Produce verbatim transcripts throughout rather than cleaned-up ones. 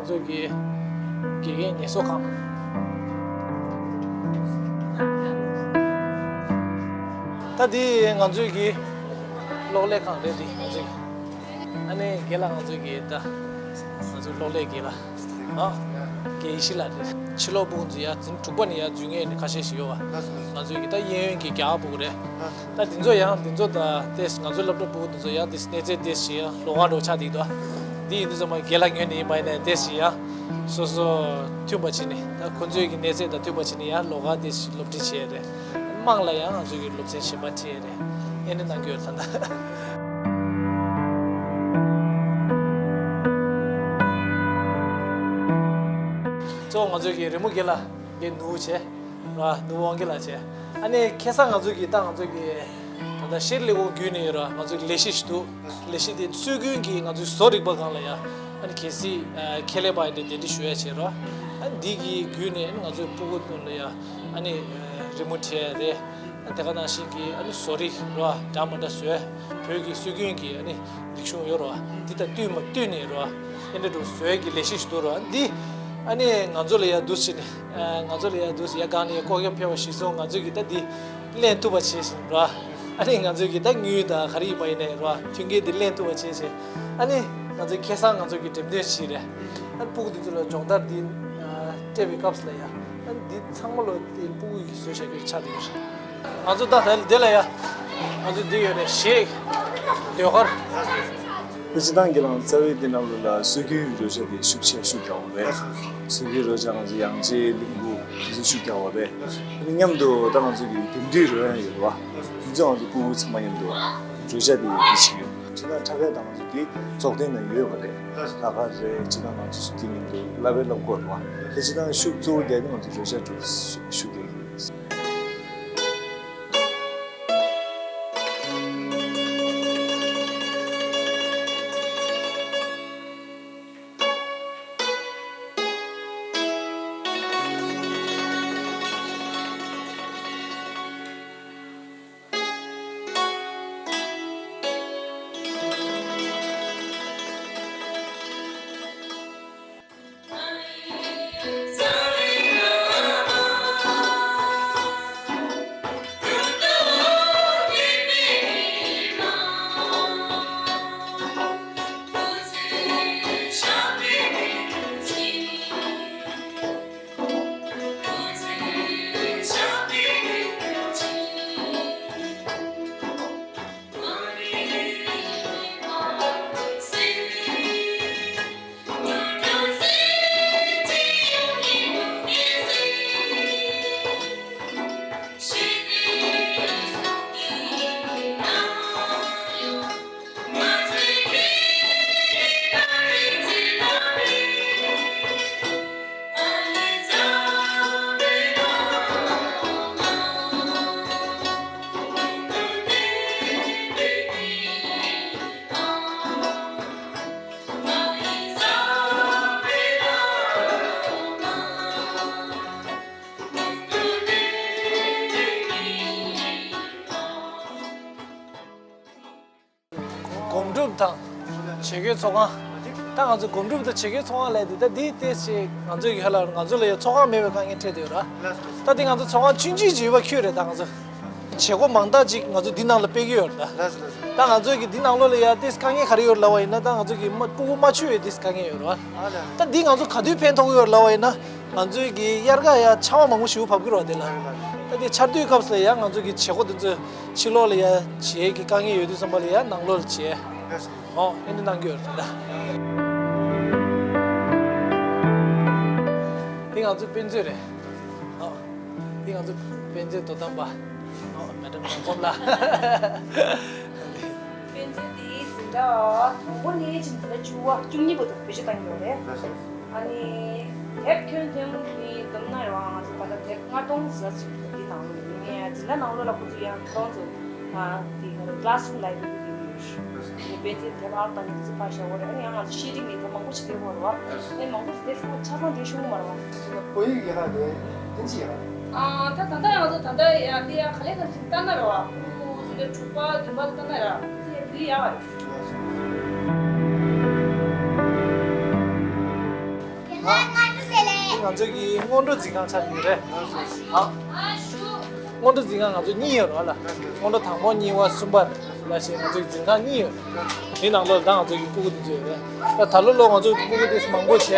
ཚོ་གི་དགེ་རྒན་ངལ་གསོ་ཁང་། ད་འདི་ང་ཚོའི་གི་གློག་ཀླད་ཁང་རེད། འདི་ང་ཚོའི་གི་ཨ་ནི་རྒན་ལགས། ང་ཚོའི་གི་ད་ང་ཚོའི་གློག་ཀླད་རྒན་ལགས། ཨ། རྒན་ཡེ་ཤེས་ལགས་རེད། ཕྱི་ལོགས་སྤུ་གུ་ཚོ་ཡར་འཛིན་དྲུག་པ་ནས་ཡར་འཛུལ་མཁན་ནི་ཁ་ཤས་ཤིག་ཡོད་པ། ང་ཚོའི་གི་ད་གཡས་གཡོན་གྱི་རྒྱ་གར་སྤུ་གུ་རེད། ད་འདི་ཚོ་ཡང་འདི་ཚོ་ད་ཏེས་ང་ཚོའི་སློབ་གྲྭ་སྤུ་གུ་འདི་ཚོ་ཡང་ཏེས་གནས་ཚད་ཏེས་ཤིག་ཡང་ལོགས་ཀ་འགྲོ་ཆགས་འདུག་ད། འདི་ཡིན་དུས་ཙམ་པ་རྒན་ལགས་ངོས་ནས་ཡིན་པ་ཡིན་ན་ཏེས་ཤིག་ཡང་སོ་སོ་མཐུན་པ་བྱས་ནས། ད་ཁོ་ཚོའི་གི་གནས་ཚད་དང་མཐུན་པ་བྱས་ནས་ཡང་ལོགས་ཀ་ཏེས་ཤིག་སློབ་ཁྲིད་བྱས་རེད། དམངས་ལ་ཡང་ང་ཚོའི་གི་སློབ་ཚན་གཞན་པ་ཁྲིད་རེད། ཨེ་འདྲ་གནང་གི་ཡོད་ད་ད། གཙོ་བོ་ང་ཚོའི་གི་རི་མོ་རྒན་ལགས་ཀྱི་ནུ་བོ་བྱས་ར། ནུ་བོ་དབང་རྒྱལ་ལགས་བྱས། ཨ་ནི་ཁ་སང་ང་ཚོའི་གི་ད་ང་ཚོའི་གི་ད་ལྟ་ཤེར་ལས་ཁུངས་བརྒྱུད་ནས་ཡོད་ར། ང་ཚོའི་གི་ལས་གཞི་ཞིག་འདུག་ལས་གཞི་དེ་སྲོལ་རྒྱུན་གྱི་ང་ཚོའི་བཟོ་རིག་པ་སྒང་ལ་ཡ་ཨ་ནི་གལ་སྲིད་ཨ་ཁྱད་ལས་པ་ཡིན་ན་གདན་འདྲེན་ཞུ་ཡ་བྱས་ར། ཨ་ནི་འདི་གི་བརྒྱུད་ནས་ཨ་ནི་ང་ཚོའི་སྤུ་གུ་ཚོ་ལ་ཡ་ཨ་ནི་རི་མོ་བྲིས་ཡ་རེད། ཨ་དེ་ག་ནང་བཞིན་གྱི་ཨ་ནི་བཟོ་རིག་ར་འདྲ་མི་འདྲ་བཟོས། བོད་ཀྱི་སྲོལ་རྒྱུན་གྱི་ཨ་ནི་རིག་གཞུང་ཡོད་ར། འདི་དང་བསྟུན་མ་བསྟུན་ནས་ར་ཨེ་འདྲ་འདྲ་བཟོས་ཀྱི་ལས་གཞི་ཞིག་འདུག་ར། འདི་ཨ་ནི་ང་ཚོ་ལ་ཡ་འདུག་ཟེར་ནས། ཨ་ང་ཚོ་ལ་ཡ་འདུག་ཟེར་ཡ་སྒང་ནས་ལྐོག་རྒྱབ་ཕེབས་པ་གཞིར་བཟུང་ང་ཚོས་ཀྱི་ད་འདི་ལེན་ཐུབ་པ་བྱས་ཤིང་ར། ཨ་ནི་ང་ཚོས་ཀྱི་ད་དངུལ་དང་ག་རེ་ཡིན་པ་ཡིན་ནའི་ར་མཐུན་རྐྱེན་འདི་ལེན་ཐུབ་པ་བྱས་ཤིང་། ཨ་ནི་ང་ཚོས་ཁ་སང་ང་ཚོ་གི་འགྲེམས་སྟོན་བྱས་རེད། ཨ་ནི་སྤུ་གུ་འདི་ཚོ་ལ་སྦྱོང་བརྡར་འདི་ཨ་སྤྲད་པའི་སྐབས་ལ་ཡ། ཨ་ནི་འདི་ཚང་མ་ལོ་དེ་སྤུ་གུ་ཡིས་བཟོས་བཞག་རྒྱུ་ཆགས་བསྡད་ཡོད་རེད། ང་ཚོ་ད་ད་དེ་ལ་ཡ། ང་ཚོ་འདི་ཡོད་རེད། གཞས་ཟློས་གར། ད་སྤྱིར་བཏང་གི་ལང་རྩ་བའི་འདི་ནང་ལོ་ལ་སྲོལ་རྒྱུན་རོལ་ཆ་དེ་ཤུགས་ཆེ་ཤུགས་རྒྱག་པ་རེད། སྲོལ་རྒྱུན་རོལ་ཆ་ང་ཚོ་ཡང་རྩེ་གླིང་བུ་འདི་ཚོ་ཤུགས་རྒྱག་པ་རེད། དེ་མཉམ་དུ་ད་ང་ཚོ་གི་དེང་དུས་རོལ་ཡང་ཡོད་རེད་བ། འདི་ཚོ་ང་ཚོ་སྤུ་གུ་ཚང་མ་མཉམ་དུ་རོལ་ཆ་དེ་ཡི་གེ་ཆིག་ཡོད། སྤྱིར་བཏང་ཁྲ་ཁ་དང་ང་ཚོ་འདི་ཚོགས་སྡེ་ནང་ཡོད་པ་རེད། ལྷག་དཀར་རེད། སྤྱིར་བཏང་ང་ཚོ་འདི་མཉམ་དུ་བསླབ་པའི་བསླབ་གོ་རེད་བ། དེ་སྤྱིར་བཏང་ཤུགས་གཙོ་བོ་རྒྱག་ནི་ང་ཚོ་རོལ་ཆ་འགྲོ་ཤུགས་རྒྱག་གི་ཡོད། སྒོམ་སྒྲུབ་དང་བྱེད་སྒོའི་ཚོགས་ཁང་། ད་ང་ཚོ་སྒོམ་སྒྲུབ་དང་བྱེད་སྒོའི་ཚོགས་ཁང་ལས་དེ་ད་འདི་ཏོག་ཙམ་ང་ཚོའི་གི་ཧ་ལམ་ང་ཚོ་ལ་ཡང་ཚོགས་ཁང་མེད་པའི་དཀའ་ངལ་འཕྲད་བསྡད་ཡོད་ར། ད་འདི་ང་ཚོ་ཚོགས་ཁང་ཆུང་ཆུང་ཅིག་ཡོད་པ་ཁྱོད་རེད། ད་ང་ཚོ་བྱེད་སྒོ་མང་དག་ཅིག་ང་ཚོ་འདི་ནང་ལ་སྤེལ་གི་ཡོད་རེད་ད། ད་ང་ཚོའི་གི་འདི་ནང་ལོགས་ལ་ཡང་ཏོག་ཙམ་དཀའ་ངལ་ག་རེ་ཡོད་རེད་ལབ་པ་ཡིན་ན། ད་ང་ཚོ་གི་མ་སྤུ་གུ་མ་ཆོད་པའི་ཏོག་ཙམ་དཀའ་ངལ་ཡོད་རེད་བ། ད་འདི་ང་ཚོ་ག་དུས་ཕན་ཐོགས་ཀྱི་ཡོད་རེད་ལབ་པ་ཡིན་ན། ང་ཚོའི་གི་དབྱར་ཁ་ཡ་ཆར་པ་མང་པོ་ཞིག་བབས་ཀྱི་རེད་བ། དེ་ལ་ད་དེ་ཆར་དུས་སྐབས་སུ་ལ་ཡ་ང་ཚོའི་གི་བྱེད་སྒོ་དེ་ཚོ་ཕྱི་ལོགས་ལ་ཡ་བྱེད་ཀྱི་དཀའ་ངལ་ཡོད་དུས་ཙམ་པ་ལ་ཡ་ནང་ལོགས་ལ་བྱེད། ཨོ་ཨེ་འདྲ་གནང་གི་ཡོད་རེད་ད། དེ་ང་ཚོའི་དཔེ་མཛོད་རེད། ཨོ་དེ་ང་ཚོའི་དཔེ་མཛོད་དོ་དམ་པ། ཨོ་མེ་ཌམ་ནང་ཁོམ་ལ། དཔེ་མཛོད་དེའི་འཛིན་གྲྭ་དང་པོ་ནས་བྱས་ནས་བཅུ་པ་བཅུ་གཉིས་བར་དུ་བེད་སྤྱོད་གཏང་གི་ཡོད་རེད། ཨ་ནི་དེབ་ཁྱོན་བསྡོམས་ནས་བསྡོམས་ན་རེད་བ། ང་ཚོ་ད་ལྟ་དེབ་ལྔ་སྟོང་ཙམ་ཞིག་འདི་ནང་ལོགས་ཡོད། ངས་འཛིན་གྲྭ་ནང་ལོགས་ལ་ཁོ་ཚོ་ཡང་ཁོ་རང་ཚོ་ཨ་དེ་ཀླ་སི་རུམ་ལའི་བྷྲེ་རི་དེ་ཡོད་རེད། དེ་དཔེ་མཛོད་དེབ་ཨར་དང་ནི་ཙི་ཕར་བཞག་གོ་རེད། ཨ་ནི་ཡང་ང་ཚོ་ཤེས་རིག་ནས་དེབ་མང་པོ་ཞིག་སླེབས་ཡོད་རེད་བ། ཨ་ནི་མང་པོ་ཞིག་སླེབས་སོང་ན་ཆ་ཚང་དེ་ཤོང་གི་མ་རེད་བ། བོད་ཡིག་ཡག་ག་རེད། དེ་འདི་ཡག་ག་རེད། ཨ་ད་ད་ལྟ་ང་ཚོ་ད་ལྟ་ཡ་དེ་ཡ་ག་ལེ་ག་ལེ་ཞིག་ལྟ་ན་རེད་བ། ཨོ་ཟེར་ནས་དྲུག་པ་བདུན་པ་ལ་ལྟ་ན་ར་ཚེ་བོད་ཡག་ག་རེད། ང་ཚོ་གི་སྔོན་འགྲོ་འཛིན་ཁང་ཆགས་ཀྱི་རེད། ཨ། སྔོན་འགྲོ་འཛིན་ཁང་ང་ཚོ་གཉིས་ཡོད་རེད་ལ། སྔོན་འགྲོ་དང་པོ་གཉིས་པ་གསུམ་པ་ལ་ཞེས་ང་ཚོ་གི་འཛིན་ཁང་གཉིས་ཡོད། དེའི་ནང་ལོགས་ད་ང་ཚོ་གི་སྤུ་གུ་དེ་ཚོ་ཡོད་རེད། ད་ད་ལོ་ལོ་ང་ཚོ་གི་སྤུ་གུ་དེ་མང་པོ་བྱས།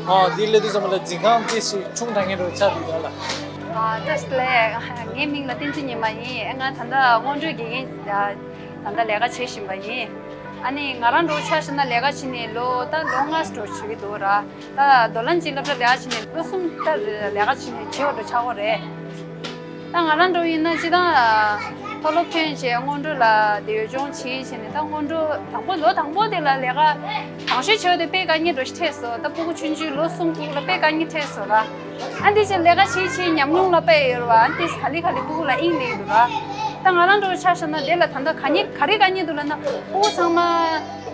ཨ། དེ་སླེབས་དུས་ཙམ་པ་ལ་འཛིན་ཁང་དེ་ཞིག་ཆུང་དྲགས་མཁན་རེད་ཆགས་འདུག་རེད་ལ། ཨ། བཀྲ་ཤིས་བདེ་ལེགས། ངའི་མིང་ལ་བསྟན་འཛིན་ཉི་མ་ཡིན། ང་ད་ལྟ་སྔོན་འགྲོའི་དགེ་རྒན་ད་ལྟ་ལས་ཀ་བྱེད་བཞིན་པ་ཡིན། ཨ་ནི་ང་རང་འདྲ་བོ་ཆ་བཞག་ན་ལས་ཀ་བྱེད་ནས་ལོ་ད་ལོ་ལྔ་འགྲོ་བྱེད་ཀྱི་འདུག་ར། ད་རྡོ་ལན་གྱི་སློབ་གྲྭ་ལས་ཀ་བྱེད་ནས་ལོ་གསུམ་ད་ལས་ཀ་བྱེད་ནས་བྱེད་པ་འདྲ་ཆགས་ཀྱི་རེད། ད་ང་རང་འདྲ་བོ་ཡིན་ན་སྤྱིར་བཏང་མཐོ་སློབ་ཐོན་བྱས་སྔོན་འགྲོ་ལ་དེ་འོས་སྦྱོང་བྱེད་བྱས་ནས་ད་སྔོན་འགྲོ་དང་པོ་ལོ་དང་པོ་དེ་ལ་ལས་ཀ་དང་ཤོས་བྱས་པ་དེ་དཔེ་དཀའ་ངལ་འདྲ་བོ་ཞིག་འཕྲད་སོང་། ད་སྤུ་གུ་ཆུང་ཆུང་ལོ་གསུམ་སྤུ་གུ་ལ་དཔེ་དཀའ་ངལ་འཕྲད་སོང་ར། ཨ་འདི་ཕྱིར་ལས་ཀ་བྱེད་བྱེད་ཉམས་མྱོང་ལ་དཔེ་ཡོད་ར། ཨ་འདི་ག་ལེ་ག་ལེ་སྤུ་གུ་ལ་དབྱིངས་ལེན་འདུག་ར། ད་ང་རང་འདྲ་བོ་ཆ་བཞག་ན་དེ་ལ་ད་ལྟ་ག་ནི་ག་རེ་དཀའ་ངལ་འདུག་ལབ་ན་སྤུ་གུ་ཚང་མ་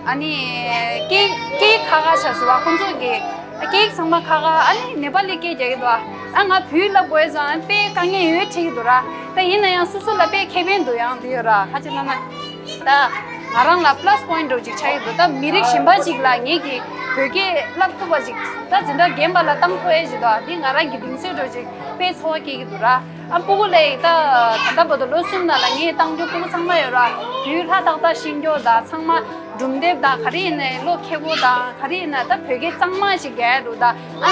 ཨ་ནི་སྐད་སྐད་ཁག་ཁག་ཆགས་སོང་བ། ཁོང་ཚོ་གི་སྐད་ཚང་མ་ཁག་ཁག་ཨ་ནི་ནེ་པ་ལི་སྐད་རྒྱག་གི་འདུག་ཨ་ང་བོད་ཡིག་བསླབ་དགོས་ཙང་དཔེ་དཀའ་ངལ་ཡོད་འཕྲད་ཀྱི་འདུག་ར། ད་ཡིན་ན་ཡང་སོ་སོ་ལ་དཔེ་ཁེ་ཕན་འདུག་ཡང་འདི་ཡོད་ར། ཁ་ཅིག་ལབ་ན། ད་ང་རང་ལ་plus point འདྲ་བོ་ཅིག་ཆགས་ཀྱི་འདུག་ད་མི་རིགས་གཞན་པ་ཅིག་ལ་ངེད་ཀྱིས་བོད་སྐད་བསླབ་ཐུབ་པ་ཅིག་ད་འཛིན་གྲྭ་རྒན་པ་ལ་བཏང་ཐུབ་ཡས་ཅིག་འདུག་འདི་ང་རང་གི་གདེང་ཚོད་འདྲ་བོ་ཅིག་དཔེ་ཚོར་བ་སྐྱེ་གི་འདུག་ར། ཨ་སྤུ་གུ་ལ་ད་ད་ལྟ་བར་དུ་ལོ་གསུམ་ནང་ལ་ངས་བཏང་རྒྱུ་སྤུ་གུ་ཚང་མ་ཡོད་ར། བོད་ཡིག་ལྷག་ཏག་ཏག་ཤེས་རྒྱུ་དང་ཚང་མ་སྒྲུང་དེབ་དང་ག་རེ་ཡིན་ནའི་བློ་ཁེལ་པོ་དང་ག་རེ་ཡིན་ན་ད་བོད་སྐད་གཙང་མ་ཅིག་རྒྱག་ཡ་འདུག་ད་ཨ་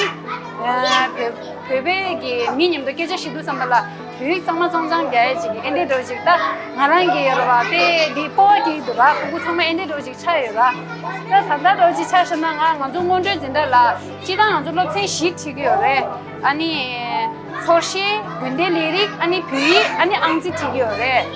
བོད་བོད་པའི་གི་མི་མཉམ་དུ་སྐད་ཆ་བཤད་དུས་ཙམ་པ་ལ། བོད་ཡིག་གཙང་མ་གཙང་རྐྱང་རྒྱག་ཡ་ཅིག་གི་ཨེ་འདྲའི་འདྲ་བོ་ཅིག་ད་ང་རང་གི་ཡོད་རེད་བ། དཔེ་འདི་སྤོབས་པ་སྐྱེ་གི་འདུག་ར། སྤུ་གུ་ཚང་མ་ཨེ་འདྲའི་འདྲ་བོ་ཅིག་ཆགས་ཡོད་ར། ད་ད་ལྟ་འདྲ་བོ་ཅིག་ཆ་བཞག་ན་ང་ང་ཚོ་སྔོན་འགྲོའི་འཛིན་གྲྭ་ལ་སྤྱིར་བཏང་ང་ཚོ་སློབ་ཚན་བཞི་ཁྲིད་ཀྱི་ཡོད་རེད། ཨ་ནི་ཚོར་ཤེས། དགོན་སྡེ་ལས་རིགས། ཨ་ནི་བོད་ཡིག་ཨ་ནི་ཨང་རྩིས་ཁྲིད་ཀྱི་ཡོད་རེད།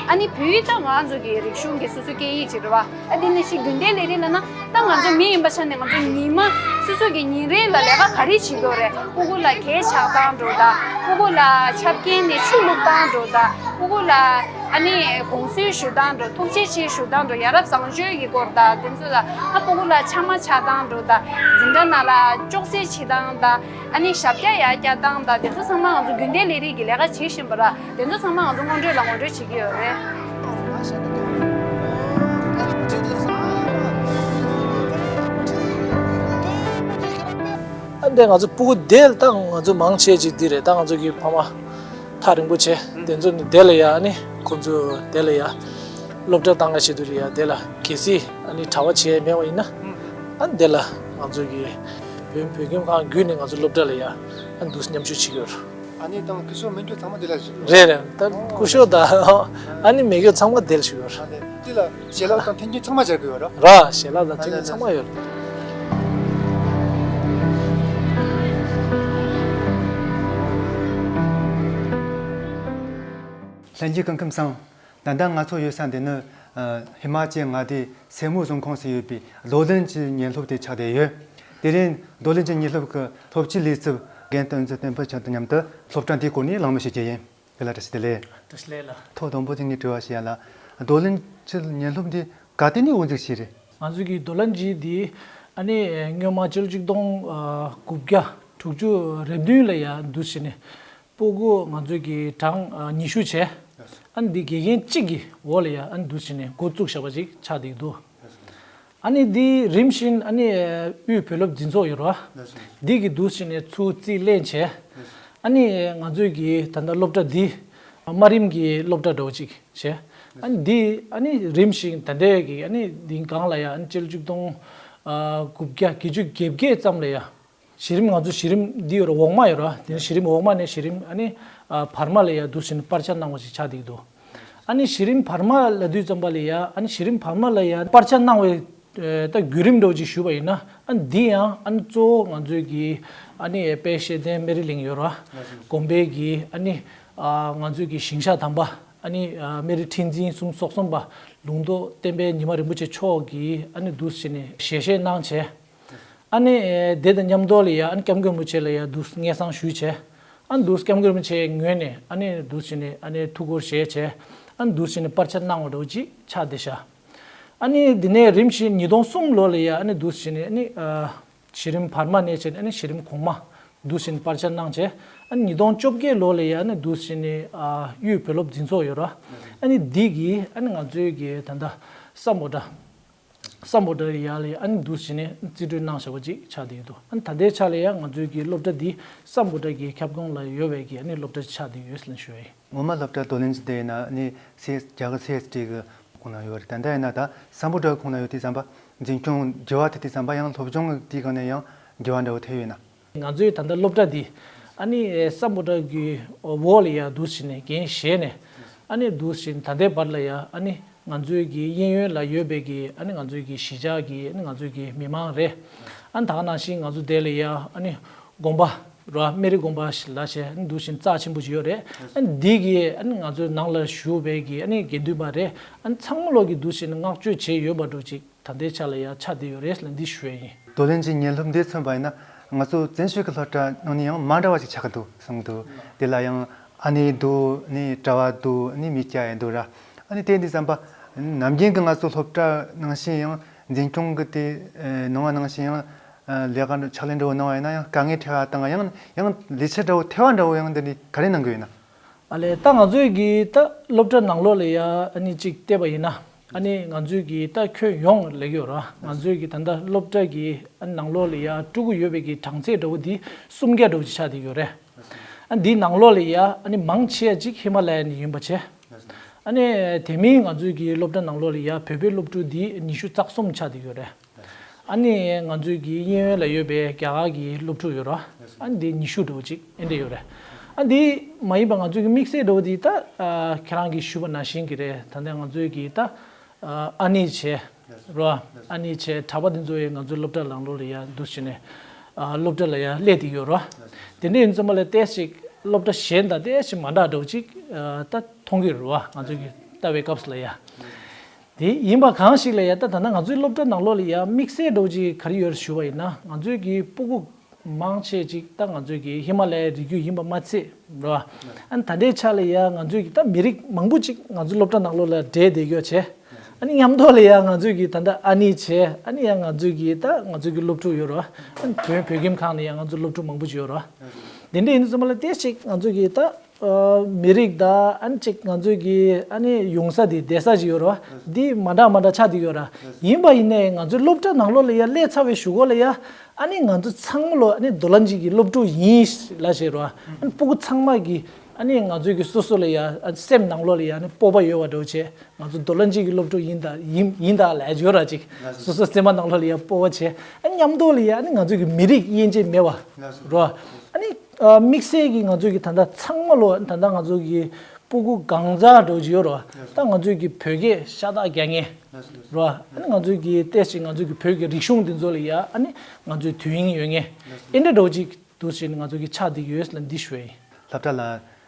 ཨ་ནི་བོད་ཡིག་ད་ང་ཚོ་གི་རིག་གཞུང་གི་སོ་སོའི་སྐད་ཡིག་ཅིག་རེད་བ། ཨ་དེ་ནས་ཤི་དགོན་སྡེ་ལས་རིགས་ལབ་ན་ད་ང་ཚོ་མི་ཡིན་པ་ཆ་ནས་ང་ཚོ་ཉི་མ་སོ་སོ་གི་ཉིན་རེ་ལ་ལས་ཀ་ག་རེ་བྱེད་དགོས་རེད། སྤུ་གུ་ལ་གད་ཆག་སྟངས་འགྲོ་ད། སྤུ་གུ་ལ་ཆབ་ཀྱིན་ནས་ཆུ་བླུགས་སྟངས་འགྲོ་ད། སྤུ་གུ་ལ་ཨ་ནི་དགོངས་སེལ་ཞུ་སྟངས་འགྲོ། ཐུགས་རྗེ་ཆེ་ཞུ་སྟངས་འགྲོ། ཡ་རབས་བཟང་སྤྱོད་ཀྱི་སྐོར་ད་དེ་ཚོ་ད། ཨ་སྤུ་གུ་ལ་ཆ་མ་ཆག་སྟངས་འགྲོ་ད། འཛིན་གྲྭ་ནང་ལ་ཅོག་ཙེ་བྱེད་སྟངས་ད། ཨ་ནི་ཞབས་བཀྱག་ཡར་བཀྱག་སྟངས་ད། དེ་ཚོ་ཚང་མ་ང་ཚོ་དགོན་སྡེ་ལས་རིགས་ཀྱི་ལས་ཀ་བྱེད་བཞིན་པ་ར། དེ་ཚོ་ཚང་མ་ང་ཚོ་སྔོན་འགྲོ་ལ་ངོ་སྤྲོད་བྱེད་ཀྱི་ཡོད་རེད། ཨ་འདྲ་ང་ཚོ་སྤུ་གུ་དེ་ད་ང་ཚོ་མང་ཆེ་ཅིག་འདི་རེད། ད་ང་ཚོ་གི་ཕ་མ་ཐག་རིང་པོ་བྱས་དེ་ཚོ་ནི་དེ་ལ་ཡ། ཨ་ནི་ཁོང་ཚོ་དེ་ལ་ཡ་སློབ་གྲྭ་བཏང་ག་ཆེད་དུ་རེད་ཡ། དེ་ལ་གལ་སྲིད་ཨ་ནི་གྲྭ་པ་བྱས་མེད་པ་ཡིན་ན། ཨ་ནི་དེ་ལ་ང་ཚོ་གི་བོད་བོད་ཁྱིམ་ཁང་བརྒྱུད་ནས་ང་ཚོ་སློབ་གྲྭ་ལ་ཡ་ཨ་ནི་འདུག་མཉམ་ཞུགས་བྱེད་ཀྱི་ཡོད་རེད། ཨ་ནི་དང་ཁི་སོ་མི་སྐྱོ་ཚང་མ་དེ་ལ་ཞིག་རེད་རེད། ད་སྐུ་ཞབས་དང་ཨ་ནི་མི་སྐྱོ་ཚང་མ་དེ་ལ་ཞིག་ཡོད་རེད། ཨ་ནི་དེ་ལ་ཞལ་ལག་དང་མཐུན་རྐྱེན་ཚང་མ་སྦྱར་གི་ཡོད་རེད། ར་ཞལ་ལག་དང་མཐུན་རྐྱེན་ཚང་མ་ཡོད་རེད། ལྷན་རྒྱས་སྐུ་ཁམས་བཟང་། ད་ལྟ་ང་ཚོ་ཡོད་ས་འདི་ནི་ཨ་ཧི་མ་ཅལ་མངའ་སྡེའི་སེར་མོ་རྫོང་ཁོངས་སུ་ཡོད་པའི་རྡོར་གླིང་གི་ཉིན་སློབ་དེ་ཆགས་བསྡད་ཡོད། དེ་རིང་རྡོར་གླིང་གི་ཉིན་སློབ་ཀྱི་སློབ་སྤྱི་ལས་ཚབ་རྒན་བསྟན་འཛིན་བསྟན་འཕེལ་མཆོག་དང་མཉམ་དུ་སློབ་གྲྭ་འདིའི་སྐོར་ནས་གླེང་མོལ་བྱེད་རྒྱུ་ཡིན། དེ་ལ་བཀྲ་ཤིས་བདེ་ལེགས། བཀྲ་ཤིས་བདེ་ལེགས། ཐོག་དང་པོ་དེ་ངས་དྲི་བ་ཞུ་ཡ་ལ། རྡོར་གླིང་གི་ཉིན་སློབ་འདི་ག་དུས་ནས་དབུ་འཛུགས་བྱས་རེད། ང་ཚོ་གི་རྡོར་གླིང་གི་འདི་ཨ་ནི་སྔོན་མ་ཕྱི་ལོ་ཆིག་སྟོང་དགུ་བརྒྱ་དྲུག་ཅུ་རེ་བདུན་ལ་ཡ་འདུག་བྱས་ནས། སྤུ་གུ་ང་ཚོ་གི་གྲངས་ཨ་ཉི་ཤུ་བྱས། ཨ་ནི་འདི་དགེ་རྒན་གཅིག་གི་འོག་ལ་ཡ་ཨ་ནི་འདུག་བྱས་ནས་འགོ་བཙུགས་བཞག་པ་ཅིག་ཆགས་བསྡད་འདུག་ཨ་ནི་འདི་རིམ་བཞིན་ཨ་ནི་དབུས་བོད་སློབ་འཛིན་ཚོགས་ཡོད་རེད་བ། འདི་གི་འདུག་བྱས་ནས་ཚུར་རྩིས་ལེན་བྱས། ཨ་ནི་ང་ཚོའི་གི་ད་ལྟ་སློབ་གྲྭ་འདི་དམའ་རིམ་གྱི་སློབ་གྲྭ་འདྲ་བོ་ཅིག་བྱས། ཨ་ནི་འདི་ཨ་ནི་རིམ་བཞིན་ད་ལྟའི་གི་ཨ་ནི་འདི་སྒང་ལ་ཡ་ཨ་ནི་ཕྱི་ལོ་ཆིག་སྟོང་དགུ་བརྒྱ་བརྒྱད་ཅུ་གྱ་བརྒྱད་ཙམ་ལ་ཡ། གཞི་རིམ་ང་ཚོ་གཞི་རིམ་འདི་ཡོད་རེད། འོག་མ་ཡོད་རེད། དེ་ནས་གཞི་རིམ་འོག་མ་ནས་གཞི་རིམ་ཨ་ནི་ཨ་བར་མ་ལ་ཡ་འདུག་བྱས་ནས་སྤར་ཆ་གནང་བ་ཞིག་ཆགས་བསྡད་ཀྱི་འདུག་ཨ་ནི་གཞི་རིམ་བར་མ་ལབ་དུས་ཙམ་པ་ལ་ཡ་ཨ་ནི་གཞི་རིམ་བར་མ་ལ་ཡ་སྤར་ཆ་གནང་བའི་ཨ་ད་བརྒྱུད་རིམ་འདྲ་བོ་ཅིག་ཞུས་པ་ཡིན་ན། ཨ་ནི་འདི་ཡང་ཨ་ནི་གཙོ་བོ་ང་ཚོའི་གི་ཨ་ནི་དཔལ་ཤེས་ལྡན་སྨན་རི་གླིང་ཡོད་རེད། དགོན་པའི་གི་ཨ་ནི་ཨ་ང་ཚོའི་གི་ཞིང་གཤེགས་དམ་པ་ཨ་ནི་ཨ་སྨན་རི་ཁྲི་འཛིན་གསུམ་སོ་གསུམ་པ་ལུང་རྟོགས་བསྟན་པའི་ཉི་མ་རིན་པོ་ཆེ་མཆོག་གིས་ཨ་ནི་འདུག་བྱས་ནས་ཞལ་བཞེས་གནང་བྱས། ཨ་ནི་ཨེ་དེ་དང་མཉམ་དུ་ལ་ཡ་ཨ་ནི་སྐྱབས་མགོན་རིན་པོ་ཆེ་ལ་ཡ་འདུག་སེ་སྙན་སེང་ཞུས་བྱས། ཨ་ནི་འདུག་སེ་སྐྱབས་མགོན་རིན་པོ་ཆེའི་ངོས་ནས་ཨ་ནི་འདུག་སེ་བྱས་ནས་ཨ་ནི་ཐུགས་ཁུར་བཞེས་བྱས། ཨ་ནི་འདུག་སེ་བྱས་ནས་སྤར་ཆ་གནང་བ་འདྲ་བོ་ཅིག་ཆགས་བསྡད་ཤག་ཨ་ནི་འདི་ནས་རིམ་བཞིན་ཉིས་སྟོང་གསུམ་ལོ་ལ་ཡ་ཨ་ནི་འདུག་སེ་བྱས་ནས་ཨ་ནི་ཨ་གཞི་རིམ་བར་མ་ནས་བྱས་ནས་ཨ་ནི་གཞི་རིམ་གོང་མ་འདུག་སེ་བྱས་ནས་སྤར་ཆ་གནང་བྱས། ཨ་ནི་ཉིས་སྟོང་བཅོ་བརྒྱད་ལོ་ལ་ཡ་ཨ་ནི་འདུག་སེ་བྱས་ནས་ཨ་དབུས་བོད་སློབ་འཛིན་ཚོགས་ཡོད་རེད། ཨ་ནི་འདི་གིས་ཨ་ནི་ང་ཚོའི་གི་ད་ལྟ་ས་མོ་ཊ། སམ་བྷོ་ཊ་ཡ་ལ་ཡ་ཨ་ནི་འདུག་སེ་བྱས་ནས་རྩིས་སྤྲོད་གནང་བཞག་པ་ཅིག་ཆགས་བསྡད་ཡོད་འདུག་ཨ་ནི་ད་ལྟའི་ཆ་ལ་ཡ་ང་ཚོའི་གི་སློབ་གྲྭ་འདི་སམ་བྷོ་ཊ་གི་ཁྱབ་ཁོངས་ལ་ཡོད་པའི་གི་ཨ་ནི་སློབ་གྲྭ་ཆགས་བསྡད་ཡོད་ཟེར་ནས་ཞུ་ཡ་ཡིན། ངོ་མ་སློབ་གྲྭ་རྡོར་གླིང་ཇི་དེ་ཡིན་ན་ཨ་ནི་སི་ཨེས་རྒྱ་གར་སི་ཨེས་ཊི་གི་ཁོངས་ན་ཡོད་རེད། ད་ལྟ་ཡིན་ན་ད་སམ་བྷོ་ཊ་ཁོངས་ན་ཡོད་དུས་ཙམ་པ་འཛིན་སྐྱོང་འགྱུར་བ་ཐེབས་དུས་ཙམ་པ་ཡང་སློབ་སྦྱོང་གི་དེའི་སྒང་ནས་ཡང་འགྱུར་བ་འདྲ་བོ་ཐེབས་ཡོད་ན། ང་ཚོའི་ད་ལྟ་སློབ་གྲྭ་འདི་ཨ་ནི་སམ་བྷོ་ཊ་གི་འོག་ལ་ཡ་འདུག་སེ་བྱས་ནས་འགན་བཞེས་ནས་ཨ་ནི་འདུག་སེ་བྱས་ནས་ད་ལྟའི་བར་ལ་ཡ་ཨ་ནི་ང་ཚོའི་གི་གཡས་གཡོན་ལ་ཡོད་པའི་གི་ཨ་ནི་ང་ཚོའི་གི་གཞིས་ཆགས་ཀྱི་ཨ་ནི་ང་ཚོའི་གི་མི་མང་རེད། ཨ་ནི་ད་ག་ནང་བཞིན་ང་ཚོ་དེ་ལ་ཡ་ཨ་ནི་དགོན་པ་ར་སྨན་རི་དགོན་པ་ཞིག་ལ་བྱས་ཨ་ནི་འདུག་སེ་བྱས་ནས་རྩ་ཆེན་པོ་ཞིག་ཡོད་རེད། ཨ་ནི་འདི་གི་ཨ་ནི་ང་ཚོའི་ནང་ལ་བཞུགས་པའི་གི་ཨ་ནི་དགེ་འདུན་པ་རེད། ཨ་ནི་ཚང་མ་ལོག་གི་འདུག་སེ་བྱས་ནས་བསྔགས་བརྗོད་བྱས་ཡོད་པ་འདྲ་བོ་ཅིག་ད་ལྟའི་ཆ་ལ་ཡ་ཆགས་བསྡད་ཡོད་རེད་ལབ་འདི་ཞུ་ཡ་ཡིན། རྡོར་གླིང་གི་ཉེ་སློབ་འདི་མཚོན་པ་ཡིན་ན་ང་ཚོ་བཙན་བྱོལ་གྱི་སློབ་གྲྭ་ནང་ནས་ཡང་མ་འདྲ་བ་ཞིག་ཆགས་ཀྱི་འདུག་གསུངས་འདུག་དེ་ལ་ཡང་ཨ་ནེ་འདུག་ནི་གྲྭ་བ་འདུག་ནི་མི་སྐྱ་ཡང་འདུག་ར། ཨ་ནི་དེ་འདི་བསམ་པ་ནམ་རྒྱུན་གྱི་ང་ཚོ་སློབ་གྲྭ་ནང་བཞིན་ཡང་འཛིན་སྐྱོང་གི་དེ་ནང་བ་ནང་བཞིན་ཡང་ལས་ཀ་ཕྱག་ལས་འདྲ་བོ་གནང་བ་ཡིན་ན་ཡང་དཀའ་ངལ་འཕྲད་པ་དང་ཡང་ཡང་ལས་བྱེད་འདྲ་བོ་ཐེ་བ་འདྲ་བོ་ཡང་འདི་འདྲ་ག་རེ་གནང་གི་ཡོད་ན། ཨ་ལས་ད་ང་ཚོའི་གི་ད་སློབ་གྲྭ་ནང་ལོགས་ལ་ཡ་ཨ་ནི་གཅིག་བལྟས་པ་ཡིན་ན་ཨ་ནི་ང་ཚོའི་གི་ད་ཁྱོན་ཡོངས་ལབ་ཀྱི་ཡོད་ར། ང་ཚོའི་གི་ད་ལྟ་སློབ་གྲྭ་གི་ཨ་ནི་ནང་ལོགས་ལ་ཡ་སྤྲོད་ཀྱི་ཡོད་པའི་གི་གྲངས་ཚད་འདྲ་བོ་འདི་སུམ་བརྒྱ་འདྲ་བོ་ཅིག་ཆགས་བསྡད་ཡོད་རེད། ཨ་འདིའི་ནང་ལོགས་ལ་ཡ་ཨ་ནི་མང་ཆེ་བ་ཅིག་ཧི་མ་ལ་ཡ་ནས་ཡིན་པ་བྱས། ཨ་ནི་དེ་མིན་ང་ཚོའི་གི་སློབ་གྲྭ་ནང་ལོགས་ལ་ཡ་བོད་པའི་སློབ་ཕྲུག་འདི་ཉི་ཤུ་རྩ་གསུམ་ཆགས་བསྡད་ཡོད་རེད། ཨ་ནི་ང་ཚོའི་གི་གཡས་གཡོན་ལ་ཡོད་པའི་རྒྱ་གར་གྱི་སློབ་ཕྲུག་ཡོད་ར། ཨ་ནི་དེ་ཉི་ཤུ་འདྲ་བོ་ཅིག་ཨེ་འདྲ་ཡོད་རེད། ཨ་འདི་མ་ཡིན་པ་ང་ཚོའི་གི་དམིགས་བསལ་འདྲ་བོ་འདི་ད་ཨ་ཁྱེད་རང་གིས་ཞུས་པ་ནང་བཞིན་གྱི་རེད། ད་ལྟ་ང་ཚོའི་གི་ད་ཨ་ཨ་ནེ་བྱས་ར། ཨ་ནེ་བྱས་གྲྭ་པ་དེ་ཚོ་ཡང་ང་ཚོའི་སློབ་གྲྭ་ནང་ལོགས་ལ་ཡ་འདུག་སེ་བྱས་ནས་ཨ་སློབ་གྲྭ་ལ་ཡ་སླེབས་བསྡད་ཡོད་ར། དེ་འདྲ་ཡིན་ཙམ་པ་ལ་ཏོག་ཙམ་སློབ་གྲྭ་གཞན་དང་ཏོག་ཙམ་མ་འདྲ་འདྲ་བོ་ཅིག་ཨ་ད་མཐོང་གི་རེད་བ། ང་ཚོའི་གི་ལྟ་བའི་སྐབས་སུ་ལ་ཡ། དེ་ཡིན་པ་གང་ཞིག་ལ་ཡ་ད་ད་ལྟ་ང་ཚོའི་སློབ་གྲྭ་ནང་ལོགས་ལ་ཡ་དམིགས་བསལ་འདྲ་བོ་ཅིག་ག་རེ་ཡོད་རེད་ཞུ་བ་ཡིན་ན་ང་ཚོའི་གི་སྤུ་གུ་མང་ཆེ་ཅིག་ད་ང་ཚོའི་གི་ཧི་མ་ལ་ཡའི་རི་རྒྱུད་ཡིན་པ་མ་ཚད་རེད་བ། ཨ་ནི་ད་ལྟའི་ཆ་ལ་ཡ་ང་ཚོའི་གི་ད་མི་རིགས་མང་པོ་ཅིག་ང་ཚོའི་སློབ་གྲྭ་ནང་ལོགས་ལ་འདྲེས་བསྡད་ཡོད་བྱས། ཨ་ནི་མཉམ་དུ་ལ་ཡ་ང་ཚོའི་གི་ད་ལྟ་ཨ་ནེ་བྱས་ཨ་ནི་ཡ་ང་ཚོའི་གི་ད་ང་ཚོའི་གི་སློབ་ཕྲུག་ཡོད་རེད་བ། ཨ་ནི་བོད་བོད་ཁྱིམ་ཁག་ནས་ཡ་ང་ཚོའི་སློབ་ཕྲུག་མང་པོ་ཅིག་ཡོད་རེད་བ། དེ་འདྲ་ཡིན་དུས་ཙམ་པ་ལ་ཏོག་ཙམ་ང་ཚོའི་གི་ད། ཨ་མི་རིགས་དང་ཨ་ནི་གཅིག་ང་ཚོའི་གི་ཨ་ནི་ཡོང་ས་དེ་བསྡད་ས་ཅིག་ཡོད་རེད་བ། འདི་མ་འདྲ་མ་འདྲ་ཆགས་བསྡད་ཡོད་ར། ཡིན་པ་ཡིན་ནའི་ང་ཚོའི་སློབ་གྲྭ་ནང་ལོགས་ལ་ཡ་སླེབས་ཚར་བའི་གཞུག་གུ་ལ་ཡ་ཨ་ནི་ང་ཚོ་ཚང་མ་ལོ་ཨ་ནི་རྡོར་གླིང་གི་སློབ་ཕྲུག་ཡིན་ལབ་བྱས་རེད་བ། ཨ་ནི་སྤུ་གུ་ཚང་མ་གི་ཨ་ནི་ང་ཚོའི་གི་སོ་སོ་ལ་ཡ་ཨ་ནི་སེམས་ནང་ལོགས་ལ་ཡ་ཨ་ནི་སྤོབས་པ་ཡོད་པ་འདྲ་བོ་བྱས། ང་ཚོ་རྡོར་གླིང་གི་སློབ་ཕྲུག་ཡིན་ད་ཡིན་ཡིན་ད་ལབ་ཡོད་ར་ཅིག་སོ་སོ་སེམས་པ་ནང་ལོགས་ལ་ཡ་སྤོབས་པ་བྱས། ཨ་ནི་མཉམ་དུ་ལ་ཡ་ཨ་ནི་ང་ཚོའི་གི་མི་རིགས་དབྱེ་འབྱེད་མེད་པ་རེད་བ། ཨ་ནི། ཨ་དམིགས་བསལ་གྱི་ང་ཚོའི་གི་ད་ལྟ་ཚང་མ་ལོ་ད་ལྟ་ང་ཚོའི་གི་སྤུ་གུ་གང་ཟག་འདྲ་བོ་ཅིག་ཡོད་རེད་བ། ད་ང་ཚོའི་གི་བོད་སྐད་ཤ་སྟག་རྒྱག་མཁན་རེད་བ། ཨ་ནི་ང་ཚོའི་གི་ཏོག་ཙམ་ང་ཚོའི་གི་བོད་ཀྱི་རིག་གཞུང་འདི་ཚོ་ལ་ཡ་ཨ་ནི་ང་ཚོའི་དོ་དབྱིངས་ཡོད་མཁན་ཨེ་འདྲ་འདྲ་བོ་ཅིག་འདུག་ཟེར་ནས་ང་ཚོ་གི་ཆགས་བསྡད་ཡོད་ལ་འདི་ཞུ་ཡ་ཡིན། སློབ་གྲྭ་ལ་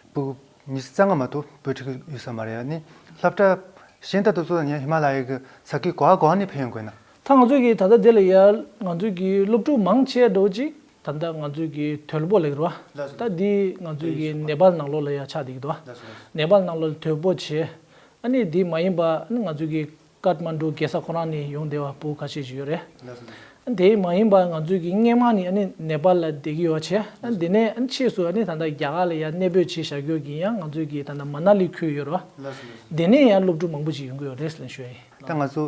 སྤུ་གུ་ཉི་ཤུ་རྩ་ལྔ་མ་གཏོགས་བོད་ཕྲུག་ཡོད་ས་མ་རེད། ཨ་ནི་སློབ་གྲྭ་གཞན་དག་ཏུ་ཚོ་ཡང་ཧི་མ་ལ་ཡའི་གི་ས་ཁུལ་ག་བ་ག་བ་ནས་ཕེབས་ཡོང་དགོས་ན། ད་ང་ཚོ་གི་ད་ལྟ་འདི་ལ་ཡ་ང་ཚོ་གི་སློབ་ཕྲུག་མང་ཆེ་འདྲ་བོ་ཅིག་ད་ལྟ་ང་ཚོའི་གི་དོལ་པོ་ལབ་ཀྱི་རེད་བ། ལགས་སོ། ད་འདི་ང་ཚོའི་གི་ནེ་པཱལ་ནང་ལོགས་ལ་ཡ་ཆགས་བསྡད་ཀྱི་འདུག་བ། ལགས་སོ་ལགས་སོ། ནེ་པཱལ་ནང་ལོགས་ལ་དོལ་པོ་བྱས། ཨ་ནི་འདི་མ་ཡིན་པ་ཨ་ནི་ང་ཚོའི་གི་ཀཏ་མན་ཌུ་རྒྱལ་ས་ཁོ་རང་ནས་ཡོང་བསྡད་པ་སྤུ་གུ་ཁ་ཤས་ཤིག་ཡོད་རེད། ལགས་སོ་ལགས་སོ། ཨ་ནི་དེ་མ་ཡིན་པ་ང་ཚོའི་གི་སྔོན་མ་ནས་ཨ་ནི་ནེ་པཱལ་ལ་བསྡད་ཀྱི་ཡོད་བྱས། ཨ་ནི་དེ་ནས་ཨ་ནི་ཕྱིས་སུ་ཨ་ནི་ད་ལྟ་རྒྱ་གར་ལ་ཡ་གནས་སྤོས་བྱས་བཞག་རྒྱུ་གི་ཡང་ང་ཚོའི་གི་ད་ལྟ་མ་ན་ལི་ཁུལ་ཡོད་རེད་བ། ལགས་སོ་ལགས་སོ། དེ་ནས་ཡང་སློབ་ཕྲུག་མང་པོ་ཞིག་ཡོང་གི་ཡོད་རེད་ཟེར་ནས་ཞུ་ཡ་ཡིན། ད་ང་ཚོ་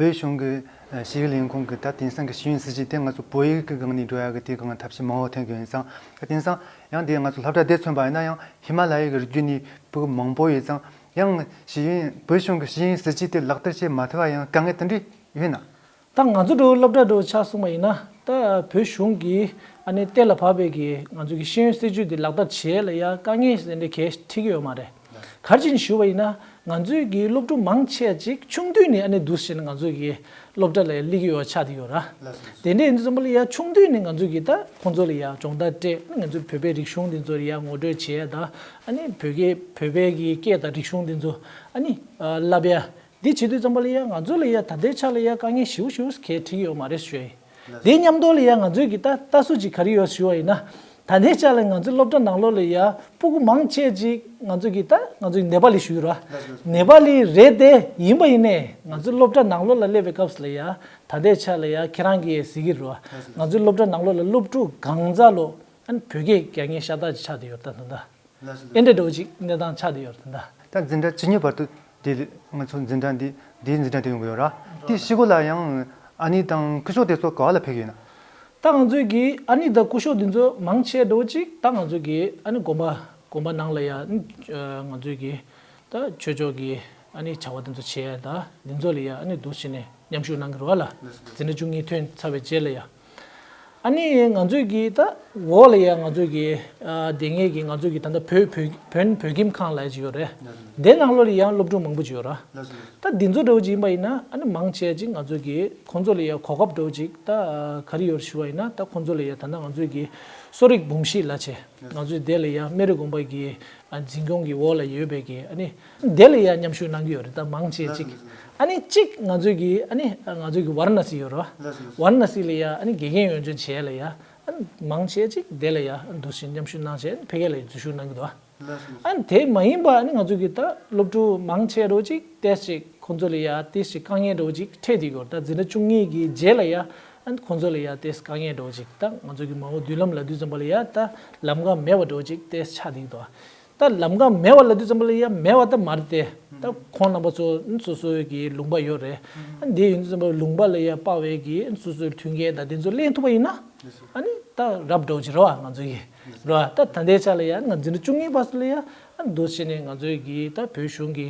བོད་གཞུང་གི་ཨ་ཞི་བའི་ལས་ཁུངས་ཀྱི་ད་དེང་སང་གི་ཤེས་ཡོན་སྲིད་བྱུས་དེ་ང་ཚོ་བོད་ཡིག་གི་སྒང་ནས་འགྲོ་ཡག་གི་དེའི་སྒང་ཐབས་ཤེས་མང་བོ་ཐོན་གྱི་ཡོད་ཙང་། ད་དེང་སང་ཡང་དེ་ང་ཚོ་སློབ་གྲྭ་དེ་མཚོན་པ་ཡིན་ན་ཡང་ཧི་མ་ལ་ཡའི་གི་རི་རྒྱུད་ནས་སྤུ་གུ་མང་པོ་ཡོད་ཙང་། ཡང་ཤེས་ཡོན་བོད་གཞུང་གི་ཤེས་ཡོན་སྲིད་བྱུས་དེ་ལག་བསྟར་བྱེད་མ་ཐུབ་པ་ཡང་དཀའ་ངལ་དེ་འདྲ་ཡོད་ན། ད་ང་ཚོ་འདྲ་བོ་སློབ་གྲྭ་འདྲ་བོ་ཆ་བཞག་པ་ཡིན་ན་ད་བོད་གཞུང་གིས་ཨ་ནི་གཏན་ལ་ཕབ་པའི་གི་ང་ཚོ་གི་ཤེས་ཡོན་སྲིད་བྱུས་དེ་ལག་བསྟར་བྱེད་ཡ་ལ་ཡ་དཀའ་ངལ་དེ་འདྲ་གང་ཡང་འཕྲད་ཀྱི་ཡོད་མ་རེད། ག་རེ་བྱས་ནས་ཞུས་པ་ཡིན་ན་ང་ཚོའི་གི་སློབ་ཕྲུག་མང་ཆེ་ཅིག་ཆུང་དུས་ནས་ཨ་ནི་འདུག་སེ་བྱས་ནས་ང་ཚོའི་གི་སློབ་གྲྭ་ལ་སླེབས་ཀྱི་ཡོད་ཆགས་བསྡད་ཡོད་ར། ལགས་སོ། དེ་འདྲ་ཡིན་དུས་ཙམ་པ་ལ་ཡ་ཆུང་དུས་ནས་ང་ཚོའི་གི་ད་ཁོང་ཚོ་ལ་ཡ་སྦྱོང་བརྡར་སྤྲད། ང་ཚོའི་བོད་པའི་རིག་གཞུང་འདི་ཚོ་ལ་ཡ་ངོ་སྤྲོད་བྱེད་ཡ་དང་། ཨ་ནི་བོད་སྐད་བོད་པའི་གི་སྐད་དང་རིག་གཞུང་འདི་ཚོ་ཨ་ནི་ཨ་བསླབ་ཡ། འདི་བྱེད་དུས་ཙམ་པ་ལ་ཡ་ང་ཚོ་ལ་ཡ་ད་ལྟའི་ཆ་ལ་ཡ་དཀའ་ངལ་ཞེ་པོ་ཞེ་པོ་གང་ཡང་འཕྲད་ཀྱི་ཡོད་མ་རེད་ཞུ་ཡ་ཡིན། དེ་མཉམ་དུ་ལ་ཡ་ང་ཚོའི་གི་ད་ལྟ་སྲོལ་ཅིག་ག་རེ་ཡོད་ཞུ་བ་ཡིན་ན། ད་ལྟའི་ཆ་ལ་ང་ཚོའི་སློབ་གྲྭ་ནང་ལོགས་ལ་ཡ་སྤུ་གུ་མང་ཆེ་ཅིག་ང་ཚོའི་གི་ད་ང་ཚོའི་ནེ་པ་ལི་ཞུ་གི་རེད་བ། ནེ་པ་ལི་རེད་དེ། ཡིན་པ་ཡིན་ནའི་ང་ཚོའི་སློབ་གྲྭ་ནང་ལོགས་ལ་སླེབས་པའི་སྐབས་སུ་ལ་ཡ་ད་ལྟའི་ཆ་ལ་ཡ་ཁྱེད་རང་གིས་གཟིགས་ཀྱི་རེད་བ། ང་ཚོའི་སློབ་གྲྭ་ནང་ལོགས་ལ་སློབ་ཕྲུག་གང་ཟག་ལོ་ཨ་ནི་བོད་སྐད་རྒྱག་མཁན་ཤ་སྟག་ཅིག་ཆགས་བསྡད་ཡོད་ད་ད་ལྟ། ལགས་སོ། ཨེ་འདྲ་འདྲ་བོ་ཅིག་གནས་སྟངས་ཆགས་བསྡད་ཡོད་རེད་ད། ད་འཛིན་གྲྭ་བཅུ་གཉིས་བར་དུ་དེ་ང་ཚོ་འཛིན་གྲྭ་འདི་ དེའི་འཛིན་གྲྭ་དེ་ཡོང་གི་ཡོད་ར། དེའི་གཞུག་གུ་ལ་ཡང་ཨ་ནི་དང་སྐུ་ཞབས་དེ་ཚོ་ག་བ་ལ་ཕེབས་ཀྱི་ཡོད་ན། ད་ང་ཚོའི་གི་ཨ་ནི་དང་སྐུ་ཞབས་དེ་ཚོ་མང་ཆེ་འགྲོ་ཅིག་ད་ང་ཚོའི་གི་ཨ་ནི་དགོན་པ་དགོན་པ་ནང་ལ་ཡ་ཨ་ནི་ང་ཚོའི་གི་ད་ཆོས་ཕྱོགས་ཀྱི་ཨ་ནི་བྱ་བ་དེ་ཚོ་བྱས་ད་དེ་ཚོ་ལ་ཡ་ཨ་ནི་འདུག་བྱས་ནས་མཉམ་ཞུགས་གནང་གི་རེད་བ་ལ། འཛིན་གྲྭ་བཅུ་གཉིས་ཐོན་ཚར་བའི་རྗེས་ལ་ཡ། ཨ་ནི་ང་ཚོའི་གི་ད་འོག་ལ་ཡ་ང་ཚོའི་གི་ཨ་དེ་སྔའི་གི་ང་ཚོའི་གི་ད་ལྟ་བོད་བོད་བོན་བོད་ཁྱིམ་ཁང་ལ་ཡ་ཅིག་ཡོད་རེད། དེ་ནང་ལོགས་ལ་ཡང་སློབ་ཕྲུག་མང་པོ་ཅིག་ཡོད་ར། ད་འདི་ཚོ་འདྲ་བོ་ཅིག་ཡིན་པ་ཡིན་ན་ཨ་ནི་མང་ཆེ་ཅིག་ང་ཚོའི་གི་ཁོང་ཚོ་ལ་ཡ་གོ་སྐབས་འདྲ་བོ་ཅིག་ད་ག་རེ་ཡོད་ཞུ་བ་ཡིན་ན་ད་ཁོང་ཚོ་ལ་ཡ་ད་ལྟ་ང་ཚོའི་གི་གསོ་རིག་འབུམ་བཞི་ལ་བྱས་ང་ཚོའི་དེ་ལ་ཡ་སྨན་རི་དགོན་པ་གི་ཨ་འཛིན་སྐྱོང་གི་འོག་ལ་ཡོད་པའི་གི་ཨ་ནི་དེ་ལ་ཡ་མཉམ་ཞུགས་གནང་གི་ཡོད་རེད། ད་མང་ཆེ་ཅིག་ཨ་ནི་གཅིག་ང་ཚོའི་གི་ཨ་ནི་ང་ཚོའི་གི་ཝཱ་ར་ཎ་སི་ཡོད་རེད་བ། ཝཱ་ར་ཎ་སི་ལ་ཡ་ཨ་ནི་དགེ་རྒན་ཡོན་ཅན་བྱས་ལ་ཡ་ཨ་ནི་མང་ཆེ་ཅིག་དེ་ལ་ཡ་ཨ་ནི་འདུག་བཞིན་མཉམ་ཞུགས་གནང་བྱས་ཕ་གི་ལ་ཡ་འཛུལ་ཞུགས་གནང་གི་འདུག་ཨ་ནི་དེ་མ་ཡིན་པ་ཨ་ནི་ང་ཚོའི་གི་ད་སློབ་ཕྲུག་མང་ཆེ་རོ་ཅིག་ཏེས་ཅིག་ཁོང་ཚོ་ལ་ཡ་ཏེས་ཅིག་དཀའ་ངལ་འདྲ་བོ་ཅིག་འཕྲད་དེ་གི་ཡོད་རེད། ད་འཛིན་གྲྭ་བཅུ་གཉིས་ཀྱི་རྗེས་ལ་ཡ་ཨ་ནི་ཁོང་ཚོ་ལ་ཡ་ཏེས་དཀའ་ངལ་འདྲ་བོ་ཅིག་ད་ང་ཚོ་གི་མ་འོངས་མདུན་ལམ་ལ་དུས་ཙམ་པ་ལ་ཡ་ད་ལམ་ཁ་མེད་པ་འདྲ་བོ་ཅིག་ཏེས་ཆགས་དེ་གི་འདུག་ད་ལམ་ཁ་མེད་པ་ལ་དུས་ཙམ་པ་ལ་ཡ་མེད་པ་ད་མ་རེད་དེ། ད་ཁོང་རྣམ་པ་ཚོ་སོ་སོའི་གི་ལུང་པ་ཡོད་རེད། ཨ་འདི་ཡིན་དུས་ཙམ་པ་ལུང་པ་ལ་ཡ་དཔག་པའི་གི་སོ་སོའི་མཐུན་རྐྱེན་དང་དེ་ཚོ་ལེན་ཐུབ་པ་ཡིན་ན་ཨ་ནི་ད་རབ་འགྲོ་ཅི་རེད་བ་ང་ཚོའི་གི་རེད་བ། ད་ད་ལྟའི་ཆ་ལ་ཡ་ང་འཛིན་གྲྭ་བཅུ་གཉིས་པ་སུ་ལ་ཡ་ཨ་འདུག་བྱས་ནས་ང་ཚོའི་གི་ད་བོད་གཞུང་གི་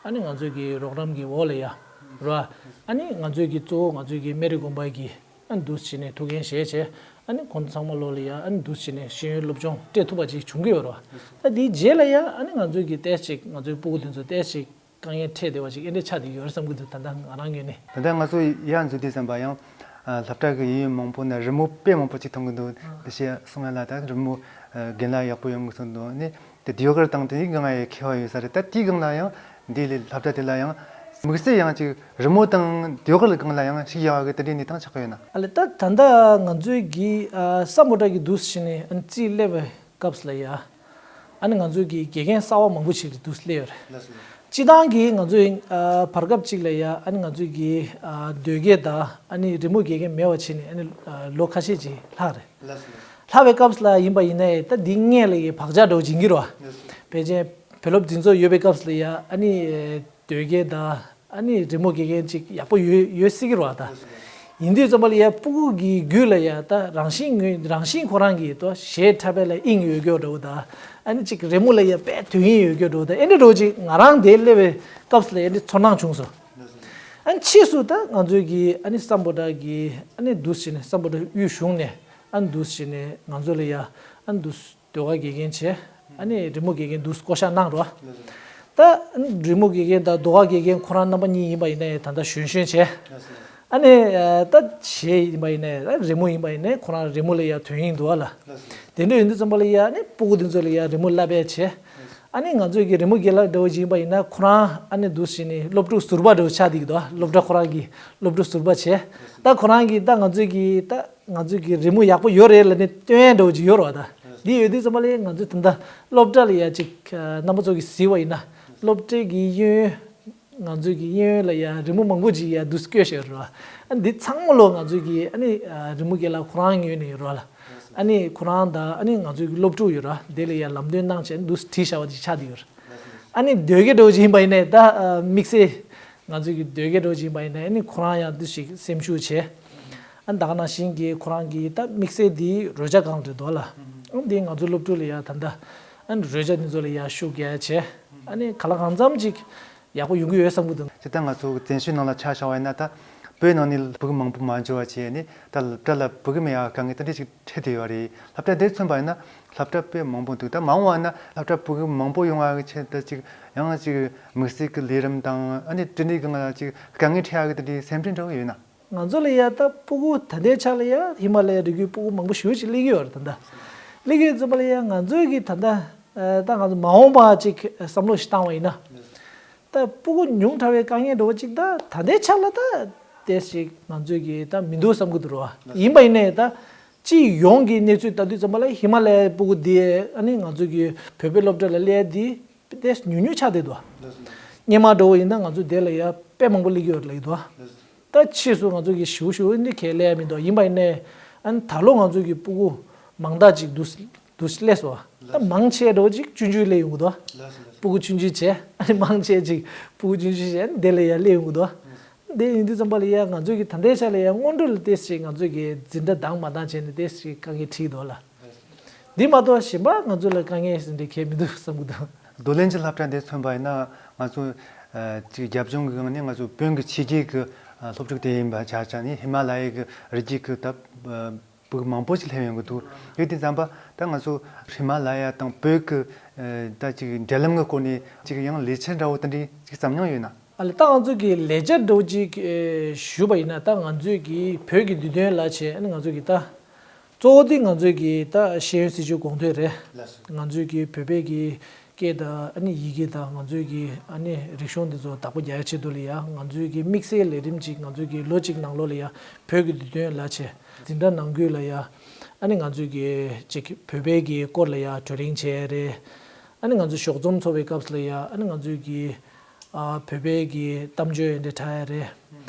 ཨ་ནི་ང་ཚོའི་གི་རོགས་རམ་གི་འོག་ལ་ཡ་རེད་བ། ཨ་ནི་ང་ཚོའི་གི་གཙོ་བོ་ང་ཚོའི་གི་སྨན་རི་དགོན་པ་གི་ཨ་འདུག་བྱས་ནས་ཐུགས་འགན་བཞེས་བྱས་ཨ་ནི་ཁོང་ཚང་མ་ལོ་ལ་ཡ་ཨ་འདུག་བྱས་ནས་ཤེས་ཡོན་སློབ་སྦྱོང་སྤྲད་ཐུབ་པ་ཅིག་བྱུང་གི་ཡོད་རེད་བ། ད་དེའི་རྗེས་ལ་ཡ་ཨ་ནི་ང་ཚོའི་གི་ཏེས་ཅིག་ང་ཚོའི་སྤུ་གུ་དེ་ཚོ་ཏེས་ཅིག་དཀའ་ངལ་འཕྲད་བསྡད་པ་ཅིག་ཨེ་འདྲ་ཆགས་བསྡད་ཡོད་རེད་བསམ་གི་འདུག་ད་ལྟ་ང་རང་ངོས་ནས། ད་ལྟ་ང་ཚོ་ཡར་འཛུལ་དུས་ཙམ་པ་ཡང་སློབ་གྲྭ་གི་ཡུལ་མང་པོ་ནས་རི་མོ་དཔེ་མང་པོ་ཅིག་མཐོང་གི་འདུག་དེ་བཤད་སོང་ཡ་ལ་ད་རི་མོ་རྒན་ལགས་ཡག་པོ་ཡོང་གི་སོང་འདུག་ནི་དེ་ཌི་ཡོ་གར་དང་དེའི་སྒང་ཡང་མཁས་པ་ཡོད་ས་རེད། ད་དེའི་སྒང་ལ་ཡང་འདི་ལས་སློབ་གྲྭ་དེ་ལ་ཡང་དམིགས་བསལ་ཡང་ཅིག་རི་མོ་དང་ཌི་ཡོ་གར་སྒང་ལ་ཡང་ཤུགས་རྒྱག་གི་དེ་འདྲའི་གནས་སྟངས་ཆགས་ཀྱི་ཡོད་ན། ཨ་ལས་ད་ད་ལྟ་ང་ཚོའི་གི་ས་མོ་ཊ་གི་འདུག་བྱས་ནས་རྩིས་སླེབས་པའི་སྐབས་ལ་ཡ། ཨ་ནི་ང་ཚོའི་གི་དགེ་རྒན་གསར་བ་མང་པོ་ཞིག་འདུག་སླེབས་ཡོད་རེད། སྤྱི་བཏང་གི་ང་ཚོའི་བར་སྐབས་གཅིག་ལ་ཡ་ཨ་ནི་ང་ཚོའི་གི་དོལ་རྒྱལ་དང་ཨ་ནི་རི་མོ་དགེ་རྒན་མེད་པ་བྱས་ནས་ཨ་ནི་ལོ་ཁ་ཤས་ཅིག་ལྷག་རེད། ལྷག་པའི་སྐབས་ལ་ཡིན་པ་ཡིན་ནའི་ད་འདི་སྔས་ལ་ཡི་བག་ཆགས་འདྲ་བོ་སྦྱིན་གྱི་རེད་བ། ཕལ་ཆེར་བོད་སློབ་འཛིན་ཚོགས་ཡོད་པའི་སྐབས་ལ་ཡ་ཨ་ནི་དོལ་རྒྱལ་དང་ཨ་ནི་རི་མོ་དགེ་རྒན་ཅིག་ཡག་པོ་ཡོད་ཡོད་སྲིད་ཀྱི་རེད་བ་ད། ཡིན་དུས་ཙམ་པ་ལ་ཡ་སྤུ་གུ་གི་རྒྱུད་ལ་ཡ་ད་རང་བཞིན་ངོས་རང་བཞིན་ཁོ་རང་གི་ཏོ་གཞས་འཁྲབ་པ་ལ་དབྱིངས་ཡོད་རྒྱུ་འདྲ་བོ་ད། ཨ་ནི་ཅིག་རི་མོ་ལ་ཡ་དཔེ་དོན་སྙིང་ཡོད་རྒྱུ་འདྲ་བོ་ད་ཨེ་འདྲ་འདྲ་བོ་ཅིག་ང་རང་དེ་སླེབས་པའི་སྐབས་ལ་ཨེ་འདྲ་ཚོར་སྣང་བྱུང་སོང་། ཨ་ནི་ཕྱིས་སུ་ད་ང་ཚོའི་གི་ཨ་ནི་སམ་བྷོ་ཊ་གི་ཨ་ནི་འདུག་བྱས་ནས་སམ་བྷོ་ཊ་དབུས་གཞུང་ནས་ཨ་ནི་འདུག་བྱས་ནས་ང་ཚོ་ལ་ཡ་ཨ་ནི་འདུག་ཟློས་གར་དགེ་རྒན་བྱས། ཨ་ནི་རི་མོ་དགེ་རྒན་འདུག་བསྐོ་བཞག་གནང་རོགས། ད་རི་མོ་དགེ་རྒན་དང་ཟློས་གར་དགེ་རྒན་ཁོ་རང་རྣམ་པ་གཉིས་ཡིན་པ་ཡིན་ནའི་ད་ལྟ་གཞོན་གཞོན་བྱས། ཨ་ནི་ད་གཞས་ཡིན་པ་ཡིན་ནའི་རི་མོ་ཡིན་པ་ཡིན་ནའི་ཁོ་རང་རི་མོ་ལ་ཡ་དོན་སྙིང་འདུག་ཨ་ལ། དེ་འདྲ་ཡིན་དུས་ཙམ་པ་ལ་ཡ་ཨ་ནི་སྤུ་གུ་དེ་ཚོ་ལ་ཡ་རི་མོ་བསླབ་པ་བྱས། ཨ་ནི་ང་ཚོའི་གི་རི་མོ་དགེ་ལགས་འདྲ་བོ་ཅིག་ཡིན་པ་ཡིན་ན་ཁོ་རང་ཨ་ནི་འདུག་བྱས་ནས་སློབ་ཕྲུག་ཟུར་པ་འདྲ་བོ་ཆགས་བསྡད་ཀྱི་འདུག་སློབ་གྲྭ་ཁོ་རང་གི་སློབ་ཕྲུག་ཟུར་པ་བྱས། ད་ཁོ་རང་གིས་ད་ང་ཚོའི་གི་ད། ང་ཚོའི་གི་རི་མོ་ཡག་པོ་ཡོད་རེད་ལབ་ནས་སྟོན་ཡ་འདྲ་བོ་ཅིག་ཡོད་རེད་བ་ད། འདི་ཡོད་དུས་ཙམ་པ་ལ་ང་ཚོས་ད་ལྟ་སློབ་གྲྭ་ལ་ཡ་ཅིག་རྣམ་པ་ཚོ་གིས་གཟིགས་པ་ཡིན་ན་སློབ་གྲྭའི་གི་གཡས་གཡོན་ང་ཚོའི་གི་གཡས་གཡོན་ལ་ཡ་རི་མོ་མང་པོ་ཅིག་ཡ་འདུག་བཀོད་བཞག་ཡོད་རེད་བ། ཨ་འདི་ཚང་མ་ལོ་ང་ཚོའི་གི་ཨ་ནི་རི་མོ་དགེ་ལགས་ཁོ་རང་ངོས་ནས་ཡོད་རེད་བ་ལ། ཨ་ནི་ཁོ་རང་དང་ཨ་ནི་ང་ཚོའི་གི་སློབ་ཕྲུག་ཡོད་རེད་བ་དེ་ལ་ཡ་ལམ་སྟོན་གནང་བྱས་འདུག་བྲིས་བཞག་པ་ཅིག་ཆགས་བསྡད་ཡོད་རེད། ཨ་ནི་དོལ་རྒྱལ་འདྲ་བོ་ཅིག་ཡིན་པ་ཡིན་ནའི་ད་དམིགས་བསལ། ང་ཚོའི་གི་དོལ་རྒྱལ་འདྲ་བོ་ཅིག་ཡིན་པ་ཡིན་ན་ཨ་ནི་ཁོ་རང་ཡང་འདུ་ཞིག་སེམས་ཤུགས་བྱས། ཨ་ནི་ད་ག་ནང་བཞིན་གྱི་ཁོ་རང་གི་ད་དམིགས་བསལ་འདི་རོལ་ཆ་སྒང་རེད་འདུག་ལ། ཨ་འདི་ང་ཚོ་སློབ་ཕྲུག་ལ་ཡ་ད་ལྟ་ཨ་ནི་རོལ་ཆ་འདི་ཚོ་ལ་ཡ་ཤུགས་རྒྱག་བྱས། ཨ་ནི་ག་ལ་གང་འཚམ་ཅིག་ཡག་པོ་ཡོང་གི་ཡོད་བསམ་གི་འདུག་ཅི་ལྟར་ང་ཚོ་བཙན་བྱོལ་ནང་ལ་ཆ་བཞག་པ་ཡིན་ན་ད་བོད་ནང་ནས་ཕྲུ་གུ་མང་པོ་མ་འབྱོར་བ་བྱས་ནས་ད་སློབ་གྲྭ་ལ་ཕྲུ་གུ་མེད་ཡ་དཀའ་ངལ་དེ་འདྲ་ཞིག་འཕྲད་བསྡད་ཡོད་རེད། སློབ་གྲྭ་འདིར་མཚོན་པ་ཡིན་ན་སློབ་གྲྭ་དཔེ་མང་པོ་འདུག་ད་མ་འོངས་པ་ན་སློབ་གྲྭ་ཕྲུ་གུ་མང་པོ་ཡོང་བ་གི་ཆེད་དུ་ཅིག་ཡང་ཅིག་དམིགས་བསལ་གྱི་ལས་རིམ་དང་ཨ་ནི་དེ་འདྲའི་སྒང་ལ་ཅིག་དཀའ་ངལ་འཕྲད་ཡ་གི་དེ་འདྲའི་སེམས་ཁྲལ་འདྲ་བོ་ཡོད་ན། ང་ཚོ་ལ་ཡ་ད་ཕྲུ་གུ་ད་ལྟའི་ཆ་ལ་ཡ་ཧི་མ་ལ་ཡའི་རི་རྒྱུད་ཕྲུ་གུ་མང་པོ་ཞེ་པོ་ཅིག་སླེབས་ཀྱི་ཡོད་རེད་ད་ལྟ། སླེབས་ཀྱི་ཡོད་ཙམ་པ་ལ་ཡ་ང་ཚོའི་གི་ད་ལྟ་ད་ང་ཚོ་མ་འོངས་པ་ཅིག་བསམ་བློ་ཞིག་བཏང་བ་ཡིན་ན། ད་ཕྲུ་གུ་ཉུང་དྲགས་པའི་དཀའ་ངལ་འདྲ་བོ་ཅིག་ད་ད་ལྟའི་ཆ་ལ་ད་དེ་ཞིག་ང་ཚོའི་གི་ད་མི་འདུག་བསམ་གི་འདུག་ར་བ། ཡིན་པ་ཡིན་ནའི་ད་སྤྱི་ཡོངས་ཀྱི་གནས་ཚུལ་ལྟ་དུས་ཙམ་པ་ལ་ཧི་མ་ལ་ཡའི་ཕྲུ་གུ་འདི་ཨ་ནི་ང་ཚོའི་གི་བོད་པའི་སློབ་གྲྭ་ལ་སླེབས་ཡ་འདི་དེ་ཉུང་ཉུང་ཆགས་བསྡད་འདུག་སྔོན་མ་འདྲ་བོ་ཡིན་ན་ང་ཚོ་དེ་ལ་ཡ་དཔེ་མང་པོ་སླེབས་ཀྱི་ཡོད་རེད་ལབ་ཀྱི་འདུག་ད་ཕྱིས་སུ་ང་ཚོ་གི་ཞུ་ཞུ་འདི་གས་སླེབས་ཡ་མི་འདུག་ཡིན་པ་ཡིན་ནའི་ཨ་ནི་ད་ལོ་ང་ཚོ་གི་ཕྲུ་གུ་མང་དག་ཅིག་འདུག་དུ་སླེབས་སོང་། ད་མང་ཆེ་འགྲོ་ཅིག་ཆུང་ཆུང་སླེབས་ཡོང་གི་འདུག་ལགས་སོ་ལགས་སོ། སྤུ་གུ་ཆུང་ཆུང་བྱས་ཨ་ནི་མང་ཆེ་ཅིག་སྤུ་གུ་ཆུང་ཆུང་བྱས་ཨ་ནི་དེ་ལ་ཡ་སླེབས་ཡོང་གི་འདུག་དེ་ཡིན་དུས་ཙམ་པ་ལ་ཡ་ང་ཚོས་ཀྱི་ད་ལྟའི་ཆ་ལ་ཡ་སྔོན་འགྲོ་ལ་ཏོག་ཙམ་ང་ཚོས་ཀྱི་འཛིན་གྲྭ་དང་མ་འདང་བྱས་ནས་ཏོག་ཙམ་དཀའ་ངལ་འཕྲད་ཀྱི་འདུག་ལ། འདི་མ་གཏོགས་གཞན་པ་ང་ཚོ་ལ་དཀའ་ངལ་ཟེར་འདྲ་གང་ཡང་མི་འདུག་བསམ་གྱི་འདུག་རྡོར་གླིང་གི་སློབ་གྲྭ་འདི་མཚོན་པ་ཡིན་ན་ང་ཚོ་ཨ་ཅིག་རྒྱབ་ལྗོངས་ཀྱི་ངང་ནས་ང་ཚོ་བོད་ཀྱི་ཕྱི་རྒྱལ་གྱི་ཨ་སློབ་ཕྲུག་དེ་ཡིན་པ་ཆ་བཞག་ནས་ཧི་མ་ལ་ཡའི་གི་རི་རྒྱུད་ཀྱི་ད་ཨ་བོད་མང་པོ་ཞིག་སླེབས་ཡོང་གི་འདུག་ཡོད་དུས་ཙམ་པ་ད་ང་ཚོ་ཧི་མ་ལ་ཡ་དང་བོད་ཀྱི་ཨ་ད་ཅིག་འབྲེལ་ལམ་གྱི་སྐོར་ནས་ཅིག་ཡང་ལས་འཆར་འདྲ་བོ་དེ་འདྲའི་ཅིག་བརྩམས་མྱོང་ཡོད་ན། ཨ་ལས་ད་ང་ཚོ་གི་ལས་འཆར་འདྲ་བོ་ཅིག་ཨེ་ཞུས་པ་ཡིན་ན་ད་ང་ཚོས་ཀྱི་བོད་ཀྱི་འདུལ་དོན་ལ་བྱས་ཨ་ནི་ང་ཚོ་གི་ད་གཙོ་བོ་དེ་ང་ཚོས་ཀྱི་ད་ཤེས་ཡོན་སྲིད་བྱུས་དགོངས་དོན་རེད། ལགས་སོ། ང་ཚོས་ཀྱི་བོད་པའི་གི་སྐད་དང་ཨ་ནི་ཡི་གེ་དང་ང་ཚོས་ཀྱི་ཨ་ནི་རིག་གཞུང་འདི་ཚོ་བདག་པོ་རྒྱག་ཡ་ཆེད་དུ་ལ་ཡ་ང་ཚོས་ཀྱི་དམིགས་བསལ་ལས་རིམ་ཅིག་ང་ཚོས་ཀྱི་ལོ་གཅིག་ནང་ལོགས་ལ་ཡ་བོད་ཀྱི་འདུལ་དོན་ལ་བྱས་འཛིན་གྲྭ་ནང་ཁུལ་ལ་ཡ་ཨ་ནི་ང་ཚོས་ཀྱི་ཅིག་བོད་པའི་གི་སྐོར་ལ་ཡ་བགྲོ་གླེང་བྱས་རེད། ཨ་ནི་ང་ཚོ་ཞོགས་འཛོམས་ཚོགས་པའི་སྐབས་སུ་ལ་ཡ་ཨ་ནི་ང་ཚོས་ཀྱི་ཨ་བོད་པའི་གི་གཏམ་བརྗོད་འདི་འཁྲབ་ཡ་རེད།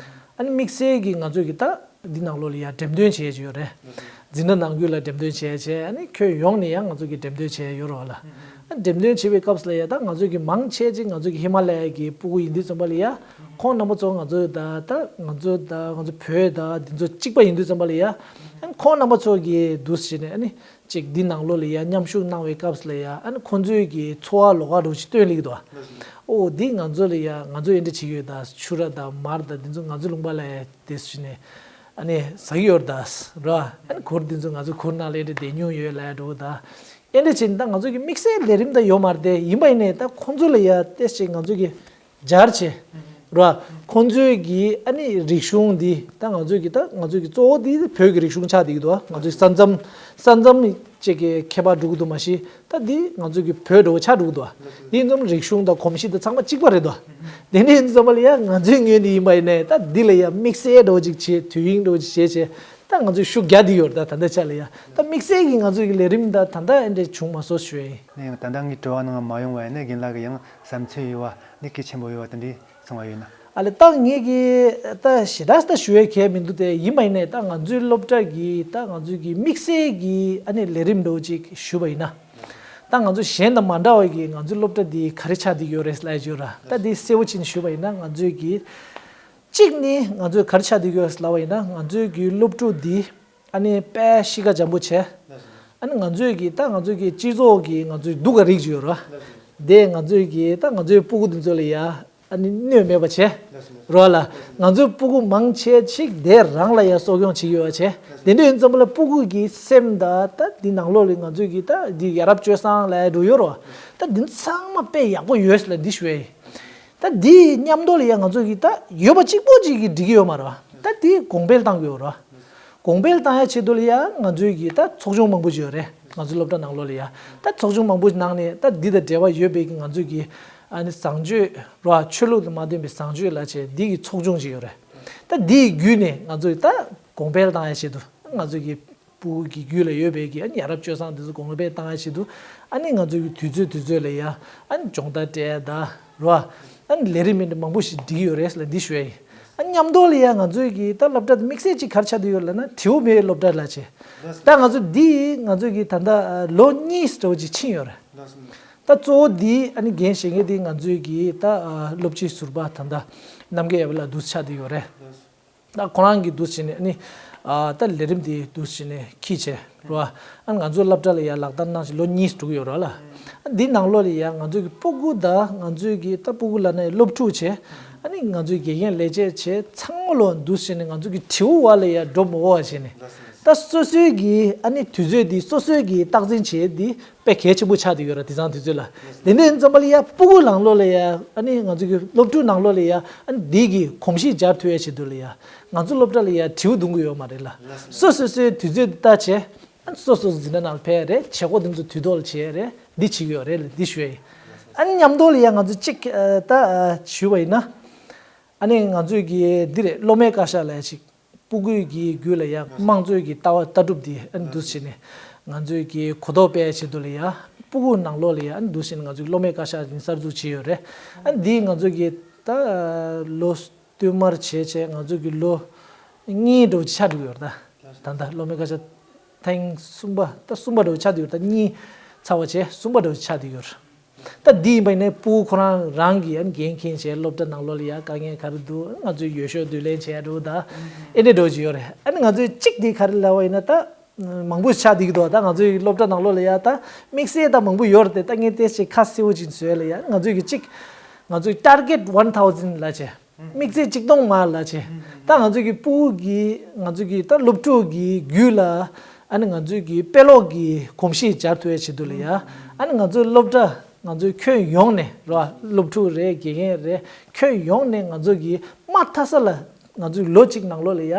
ཨ་ནི་དམིགས་བསལ་གྱི་ང་ཚོས་ཀྱི་ད་འདི་ནང་ལོགས་ལ་ཡ་འགྲེམས་སྟོན་བྱས་ཀྱི་ཡོད་རེད། འཛིན་གྲྭ་ནང་ཁུལ་ལ་འགྲེམས་སྟོན་བྱས་བྱས་ཨ་ནི་ཁྱོན་ཡོངས་ནས་ཡང་ང་ཚོ་གི་འགྲེམས་སྟོན་བྱས་ཡོད་རེད་བ་ལ། ཨ་འགྲེམས་སྟོན་བྱེད་པའི་སྐབས་སུ་ལ་ཡ་ད་ང་ཚོ་གི་མང་ཆེ་ཅིག་ང་ཚོ་གི་ཧི་མ་ལ་ཡ་གི་སྤུ་གུ་ཡིན་དུས་ཙམ་པ་ལ་ཡ་ཁོང་རྣམ་པ་ཚོ་ང་ཚོ་ད་ད་ང་ཚོ་ད་ང་ཚོ་བོད་ད་འདི་ཚོ་གཅིག་པ་ཡིན་དུས་ཙམ་པ་ལ་ཡ་ཨ་ནི་ཁོང་རྣམ་པ་ཚོ་གི་འདུག་བྱས་ནས་ཨ་ནི། ཅིག་འདི་ནང་ལོགས་ལ་ཡ་མཉམ་ཞུགས་གནང་བའི་སྐབས་ལ་ཡ་ཨ་ནི་ཁོང་ཚོའི་གི་འཚོ་བ་ལོགས་ཀ་འདྲ་བོ་ཅིག་སྟོན་སླེབས་འདུག་ཨོ་འདི་ང་ཚོ་ལ་ཡ་ང་ཚོ་ཨེ་འདྲ་བྱེད་ཀྱི་ཡོད་ད་ཕྱུ་ར་དང་མར་དང་འདི་ཚོ་ང་ཚོ་ལུང་པ་ལ་ཡ་དེ་བྱས་ནས་ཨ་ནི་ཟ་གི་ཡོད་ད་ར་ཨ་ནི་གུར་འདི་ཚོ་ང་ཚོ་གུར་ནང་ལ་ཨེ་འདྲ་བསྡད་མྱོང་ཡོད་ལ་ཡ་འདྲ་བོ་ད་ཨེ་འདྲ་བྱས་ནས་ད་ང་ཚོ་གི་དམིགས་བསལ་ལས་རིམ་ད་ཡོད་མ་རེད་དེ་ཡིན་པ་ཡིན་ནས་ད་ཁོང་ཚོ་ལ་ཡ་ཏོག་ཙམ་ང་ཚོ་གི་སྦྱར་བྱས། ར། ཁོང་ཚོའི་གི་ཨ་ནི་རིག་གཞུང་འདི་ད་ང་ཚོའི་གི་ད་ང་ཚོའི་གི་གཙོ་བོ་འདི་བོད་ཀྱི་རིག་གཞུང་ཆགས་བསྡད་ཀྱི་འདུག་ང་ཚོའི་ས་མཚམས་ས་མཚམས་ཅིག་གི་ཁྱད་པར་འགྲོ་གི་འདུག་མ་གཞི་ད་འདི་ང་ཚོའི་གི་བོད་འདྲ་བོ་ཆགས་འགྲོ་གི་འདུག་འདི་ཡིན་ཙང་རིག་གཞུང་དང་གོམས་གཤིས་དང་ཚང་མ་གཅིག་པ་རེད་འདུག་དེ་འདྲ་ཡིན་ཙང་མ་ལ་ཡ་ང་ཚོའི་ངོས་ནས་ཡིན་པ་ཡིན་ནའི་ད་འདི་ལ་ཡ་དམིགས་བསལ་འདྲ་བོ་ཅིག་བྱེད་དུས་ཡུན་འདྲ་བོ་ཅིག་བྱས་བྱས་ད་ང་ཚོས་ཤུགས་རྒྱག་བསྡད་ཡོད་རེད་ད་ད་ལྟའི་ཆ་ལ་ཡ་ད་དམིགས་བསལ་གྱི་ང་ཚོའི་གི་ལས་རིམ་ད་ད་ལྟ་ཨེ་འདྲ་བྱུང་མ་སོང་ཞུ་ཡ་ཡིན། ནས་ད་ལྟ་ངའི་དྲི་བ་ནང་མ་ཡོང་བ་ཡིན་ན་རྒན་ལགས་ཀྱི་ཡང་བསམ་ཚུལ་ཡོད་བ་ནི་གལ་ཆེན་པོ་ཡོད་བ་དེ་འདྲའི་གསུང་བ་ཡོད་ན། ཨ་ལས་ད་ངས་ཀྱི་ད་ཞེ་དྲག་ད་ཞུ་ཡས་གལ་མི་འདུག་སྟེ་ཡིན་པ་ཡིན་ནའི་ད་ང་ཚོའི་སློབ་གྲྭ་གི་ད་ང་ཚོའི་གི་དམིགས་བསལ་གྱི་ཨ་ནི་ལས་རིམ་འདྲ་བོ་ཅིག་ཞུས་པ་ཡིན་ན། ད་ང་ཚོ་གཞན་དང་མ་འདྲ་བ་གི་ང་ཚོའི་སློབ་གྲྭ་འདི་ག་རེ་ཆགས་བསྡད་ཡོད་རེད་ལབ་ཡོད་ར་ད་འདི་གསལ་བོ་ཅིག་ཞུས་པ་ཡིན་ན་ང་ཚོའི་གི་གཅིག་ནི་ང་ཚོའི་ག་རེ་ཆགས་བསྡད་ཡོད་ལབ་པ་ཡིན་ན་ང་ཚོའི་གི་སློབ་ཕྲུག་འདི། ཨ་ནི་དཔེ་གཤིས་ཀ་འཇམ་པོ་བྱས། ཨ་ནི་ང་ཚོས་ཀྱི་ད་ང་ཚོས་ཀྱི་སྤྱི་ཚོགས་ཀྱི་ང་ཚོའི་སྡུག་ག་རིགས་ཅིག་ཡོད་ར། དེ་ང་ཚོས་ཀྱི་ད་ང་ཚོའི་སྤུ་གུ་འདི་ཚོ་ལ་ཡ་ཨ་ནི་གནོད་མེད་པ་བྱས། ར་ལ་ང་ཚོའི་སྤུ་གུ་མང་ཆེ་ཅིག་དེ་རང་ལ་ཡ་གསོ་སྐྱོང་བྱེད་ཀྱི་ཡོད་པ་བྱས། དེ་འདྲ་ཡིན་ཙམ་པ་ལ་སྤུ་གུ་གི་སེམས་ད་ད་འདི་ནང་ལོགས་ལ་ང་ཚོས་ཀྱི་ད་འདི་ཡ་རབས་སྤྱོད་བཟང་ལ་ཡ་འགྲོ་ཡོད་ར། ད་འདི་ཚང་མ་དཔེ་ཡག་པོ་ཡོད་ལ་འདི་ཞུ་ཡ་ཡིན། ད་འདི་མཉམ་དུ་ལ་ཡ་ང་ཚོས་ཀྱི་ད་ཡོད་པ་གཅིག་པོ་ཅིག་གིས་འགྲིག་གི་ཡོད་མ་ར། ད་འདི་གོང་འཕེལ་བཏང་གི་ཡོད་ར། གོང་འཕེལ་བཏང་ཡ་ཆེད་དུ་ལ་ཡ་ང་ཚོའི་གི་ད་ཚོགས་ཆུང་མང་པོ་ཅིག་ཡོད་རེད། ང་ཚོའི་སློབ་གྲྭ་ནང་ལོགས་ལ་ཡ་ད་ཚོགས་ཆུང་མང་པོ་ནང་ནས་ད་འདི་དང་འབྲེལ་བ་ཡོད་པའི་གི་ང་ཚོའི་གི་ཨ་ནི་བཟང་སྤྱོད་ར་ཆོས་ལུགས་དང་མ་མཐུན་པའི་བཟང་སྤྱོད་ལ་བྱས་འདི་གི་ཚོགས་ཆུང་ཅིག་ཡོད་རེད། ད་འདི་ཡི་བརྒྱུད་ནས་ང་ཚོའི་ད་གོང་འཕེལ་བཏང་ཡ་ཆེད་དུ་ང་ཚོའི་གི་སྤུ་གུ་གི་རྒྱུད་ལ་ཡོད་པའི་གི་ཨ་ནི་ཡ་རབས་སྤྱོད་བཟང་འདི་ཚོ་གོང་འཕེལ་བཏང་ཡ་ཆེད་དུ་ཨ་ནི་ང་ཚོའི་གི་དུས་ཚོད་དུས་ཚོད་ལ་ཡ་ཨ་ནི་སྦྱོང་བརྡར་སྤྲད་ཡ་ད་ར་ཨ་ནི་ལས་རིམ་མི་འདྲ་མང་པོ་ཞིག་སྒྲིག་ཡོད་རེད་ལ་འདི་ཞུ་ཡ་ཡིན། ཨ་མཉམ་དུ་ལ་ཡ་ང་ཚོའི་གི་ད་སློབ་གྲྭ་དེ་དམིགས་བསལ་ཅིག་ག་རེ་ཆགས་བསྡད་ཡོད་ལབ་ན་དྲིལ་བུ་མེ་སློབ་གྲྭ་ལ་བྱས། ད་ང་ཚོ་འདི་ང་ཚོའི་གི་ད་ལྟ་ལོ་གཉིས་འདྲ་བོ་ཅིག་ཕྱིན་ཡོད་རེད། ད་གཙོ་བོ་འདི་ཨ་ནི་འགན་བཞེས་མཁན་དེ་ང་ཚོའི་གི་ད་སློབ་སྤྱི་ཟུར་པ་ད་ལྟ་རྣམ་རྒྱལ་ཡབ་ལགས་འདུག་ཆགས་བསྡད་ཡོད་རེད། ད་ཁོ་རང་གིས་འདུག་བྱས་ནས་ཨ་ནི་ཨ་ད་ལས་རིམ་དེ་འདུག་བྱས་ནས་འཁྱེར་བྱས་རེད་བ། ཨ་ང་ཚོའི་སློབ་གྲྭ་ལ་ཡ་ལག་བསྟར་གནང་བྱས་ལོ་གཉིས་འགྲོ་གི་ཡོད་རེད་ལ། ཨ་འདི་ནང་ལོགས་ལ་ཡ་ང་ཚོའི་གི་སྤུ་གུ་དང་ང་ཚོའི་གི་ད་སྤུ་གུ་ལབ་ན་ཡང་སློབ་ཕྲུག་བྱས། ཨ་ནི་ང་ཚོའི་དགེ་རྒན་ལས་བྱེད་བྱས་ཚང་མ་ལོ་འདུག་བྱས་ནས་ང་ཚོའི་གི་དྲིལ་བུ་བ་ལ་ཡ་འགྲོ་མི་འོས་པ་བྱས་ནས། ད་སོ་སོའི་གི་ཨ་ནི་དུས་ཚོད་འདི་སོ་སོའི་གི་རྟག་འཛིན་བྱས་འདི། དཔེ་གལ་ཆེན་པོ་ཆགས་བསྡད་ཡོད་ར་དེང་སང་དུས་ཚོད་ལ། དེ་འདྲ་ཡིན་ཙམ་པ་ལ་ཡ་སྤུ་གུ་ནང་ལོགས་ལ་ཡ་ཨ་ནི་ང་ཚོ་གི་སློབ་ཕྲུག་ནང་ལོགས་ལ་ཡ་ཨ་ནི་འདི་གི་གོམས་གཤིས་སྦྱར་ཐུབ་ཡ་ཆེད་དུ་ལ་ཡ་ང་ཚོ་སློབ་གྲྭ་ལ་ཡ་དྲིལ་བུ་རྡུང་གི་ཡོད་མ་རེད་ལ། སོ་སོ་སོའི་དུས་ཚོད་འདི་ལྟ་བྱས་ཨ་ནི་སོ་སོ་སོ་འཛིན་གྲྭ་ནང་ལ་ཕེབས་ཡ་རེད་བྱེད་སྒོ་འདི་ཚོ་དུས་ཐོག་ལ་བྱེད་ཡ་རེད་འདི་བྱེད་ཀྱི་ཡོད་རེད་ལ་འདི་ཞུ་ཡ་ཡིན། ཨ་ནི་མཉམ་དུ་ལ་ཡ་ང་ཚོ་གཅིག་ཨ་ད་ཨ་ཞུ་བ་ཡིན་ན་ཨ་ནི་ང་ཚོའི་གི་འདི་རེད་སློབ་མའི་བཀའ་ཤག་ལ་ཡ་ཅིག་སྤུ་གུའི་གི་རྒྱུད་ལ་ཡ་དམངས་གཙོའི་གི་ལྟ་བ་ལྟ་གྲུབ་འདི་ཨ་ནི་འདུག་བྱས་ནས་ང་ཚོའི་གི་གོ་རྟོགས་སྤེལ་ཆེད་དུ་ལ་ཡ་སྤུ་གུ་ནང་ལོགས་ལ་ཡ་ཨ་ནི་འདུག་བྱས་ནས་ང་ཚོའི་སློབ་མའི་བཀའ་ཤག་འདི་གསར་འཛུགས་བྱས་ཡོད་རེད། ཨ་ནི་འདི་ང་ཚོའི་གི་ད་ལོ་བསྟུད་མར་བྱས་བྱས་ང་ཚོའི་གི་ལོ་གཉིས་འགྲོ་ཆགས་འགྲོ་གི་ཡོད་རེད་ད། ད་ལྟ་སློབ་མའི་བཀའ་ཤག་ ཐེངས་གསུམ་པ་ད་གསུམ་པ་འདྲ་བོ་ཆགས་བསྡད་ཡོད་རེད། ད་གཉིས་ཚར་བ་བྱས་གསུམ་པ་འདྲ་བོ་ཆགས་བསྡད་ཡོད་རེད། ད་འདི་ཡིན་པ་ཡིན་ནའི་སྤུ་གུ་ཁོ་རང་རང་གིས་ཨ་ནི་འགན་འཁྱེར་བྱས་སློབ་གྲྭ་ནང་ལོགས་ལ་ཡ་དཀའ་ངལ་ག་རེ་འདུག་ང་ཚོས་འོས་ཤོག་བསྡུ་ལེན་བྱས་འགྲོ་ད་ཨེ་འདྲ་འགྲོ་གི་ཡོད་རེད། ཨ་ནི་ང་ཚོས་གཅིག་འདི་ག་རེ་ལབ་པ་ཡིན་ན་ད་མང་པོ་ཆགས་བསྡད་ཀྱི་འདུག་ད་ང་ཚོའི་སློབ་གྲྭ་ནང་ལོགས་ལ་ཡ་ད་དམིགས་བསལ་ད་མང་པོ་ཡོད་རེད་དེ། ད་ངས་ཏོག་ཙམ་ཁ་གསལ་པོ་ཅིག་བཟོས་ལ་ཡ་ང་ཚོས་ཀྱི་གཅིག་ང་ཚོའི་target one thousand ལབ་བྱས། དམིགས་བསལ་གཅིག་སྟོང་མ་ལབ་བྱས། ད་ང་ཚོ་གི་སྤུ་གུ་གི་ང་ཚོ་གི་ད་སློབ་ཕྲུག་གི་རྒྱུད་ལ་ཨ་ནི་ང་ཚོ་གི་དཔེ་ཀློག་གི་གོམས་གཤིས་སྦྱར་ཐུབ་ཡ་ཆེད་དུ་ལ་ཡ། ཨ་ནི་ང་ཚོའི་སློབ་གྲྭ་ང་ཚོའི་ཁྱོན་ཡོངས་ནས་རོ། སློབ་ཕྲུག་རེད། དགེ་རྒན་རེད། ཁྱོན་ཡོངས་ནས་ང་ཚོ་གི་མ་མཐའ་ས་ལ་ང་ཚོའི་ལོ་གཅིག་ནང་ལོགས་ལ་ཡ།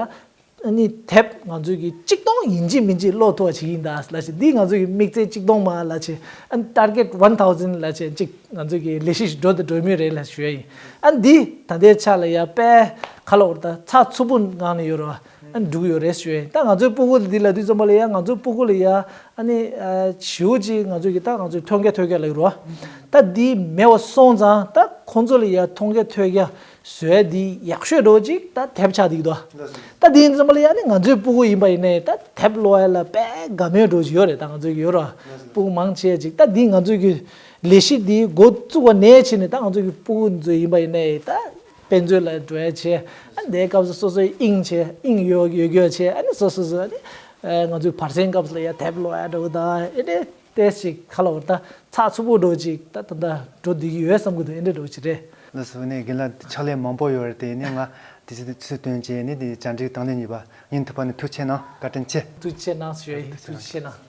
ཨ་ནི་དེབ་ང་ཚོས་ཀྱི་གཅིག་སྟོང་ཡིན་གཅིག་མིན་གཅིག་ཀློག་ཐུབ་པ་བྱེད་ཀྱི་ཡིན་ད་ལབ་བྱས། འདི་ང་ཚོས་ཀྱི་དམིགས་བསལ་གཅིག་སྟོང་མ་ལབ་བྱས། ཨ་ནི་target one thousand ལབ་བྱས་གཅིག་ང་ཚོས་ཀྱི་ལས་གཞི་ཞིག་འགྲོ་དང་འགྲོ་མུས་རེད་ལབ་ཞུ་ཡ་ཡིན། ཨ་ནི་འདི་ད་ལྟའི་ཆ་ལ་ཡ་དཔེ་ག་ལབ་དགོས་རེད། ད་ཚགས་ཚུད་པོ་ངང་ནས་ཡོད་རེད་བ། ཨ་ནི་འགྲོ་གི་ཡོད་རེད་ཞུ་ཡ་ཡིན། ད་ང་ཚོའི་སྤུ་གུ་འདི་ལབ་དུས་ཙམ་པ་ལ་ཡ་ང་ཚོའི་སྤུ་གུ་ལ་ཡ་ཨ་ནི་ཞེ་པོ་ཅིག་ང་ཚོས་ཀྱི་ད་ང་ཚོའི་མཐུན་རྐྱེན་ཐོབ་རྒྱུ་ལབ་ཀྱི་རེད་བ། ད་འདི་མེད་པ་སོང་ཙང་ད་ཁོང་ཚོ་ལ་ཡ་མཐུན་རྐྱེན་ཐོབ་རྒྱུ་བཟོས་འདི་ཡག་ཤོས་འདྲ་བོ་ཅིག་ད་དེབ་ཆགས་བསྡད་ཀྱི་འདུག་ད་དེ་ཡིན་ཙམ་པ་ལ་ཡ་ནི་ང་ཚོའི་སྤུ་གུ་ཡིན་པ་ཡིན་ནའི་ད་དེབ་ཀློག་ཡ་ལ་དཔེ་དགའ་མོས་འདྲ་བོ་ཅིག་ཡོད་རེད། ད་ང་ཚོའི་གི་ཡོད་རེད་བ། སྤུ་གུ་མང་ཆེ་ཅིག་ད་འདི་ང་ཚོའི་གི་ལས་གཞི་འདི་འགོ་བཙུགས་པ་ནས་བྱས་ནས་ད་ང་ཚོའི་གི་སྤུ་གུ་ཚོ་ཡིན་པ་ཡིན་ནའི་ད་དཔེ་མཛོད་ལ་འགྲོ་ཡ་བྱས། ཨ་ནི་དེའི་སྐབས་སུ་སོ་སོའི་དབྱིངས་བྱས་དབྱིངས་ཡོད་ཡོད་རྒྱུ་བྱས། ཨ་ནི་སོ་སོ་སོ་ཨ་ནི་ང་ཚོའི་བར་གསེང་སྐབས་སུ་ལ་ཡ་དེབ་ཀློག་ཡ་འདྲ་བོ་ད་ཨེ་འདྲ། ཏོག་ཙམ་ག་ལབ་དགོས་རེད། ད་ཚགས་ཚུད་པོ་འདྲ་བོ་ཅིག་ད་ད་ད་འགྲོ་བསྡད་ཀྱི་ཡོད་བསམ་གྱི་འདུག་ཨེ་འདྲ་འདྲ་བོ་ཅིག་རེད། ལགས་སོ། ནས་རྒན་ལགས་ཕྱག་ལས་མང་པོ་ཡོད་རེད་དེ། ནས་ང་དུས་ཚོད་དུས་ཚོད་བཏོན་བྱས་ནས་དེ་བཅར་འདྲི་དང་ལེན་ཡོད་པ་ཉན་ཐུབ་པ་ནི་ཐུགས་རྗེ་གནང་། བཀའ་དྲིན་ཆེ། ཐུགས་རྗེ་གནང་ཞུ་ཡ་ཡིན། ཐུགས་རྗེ་གནང་།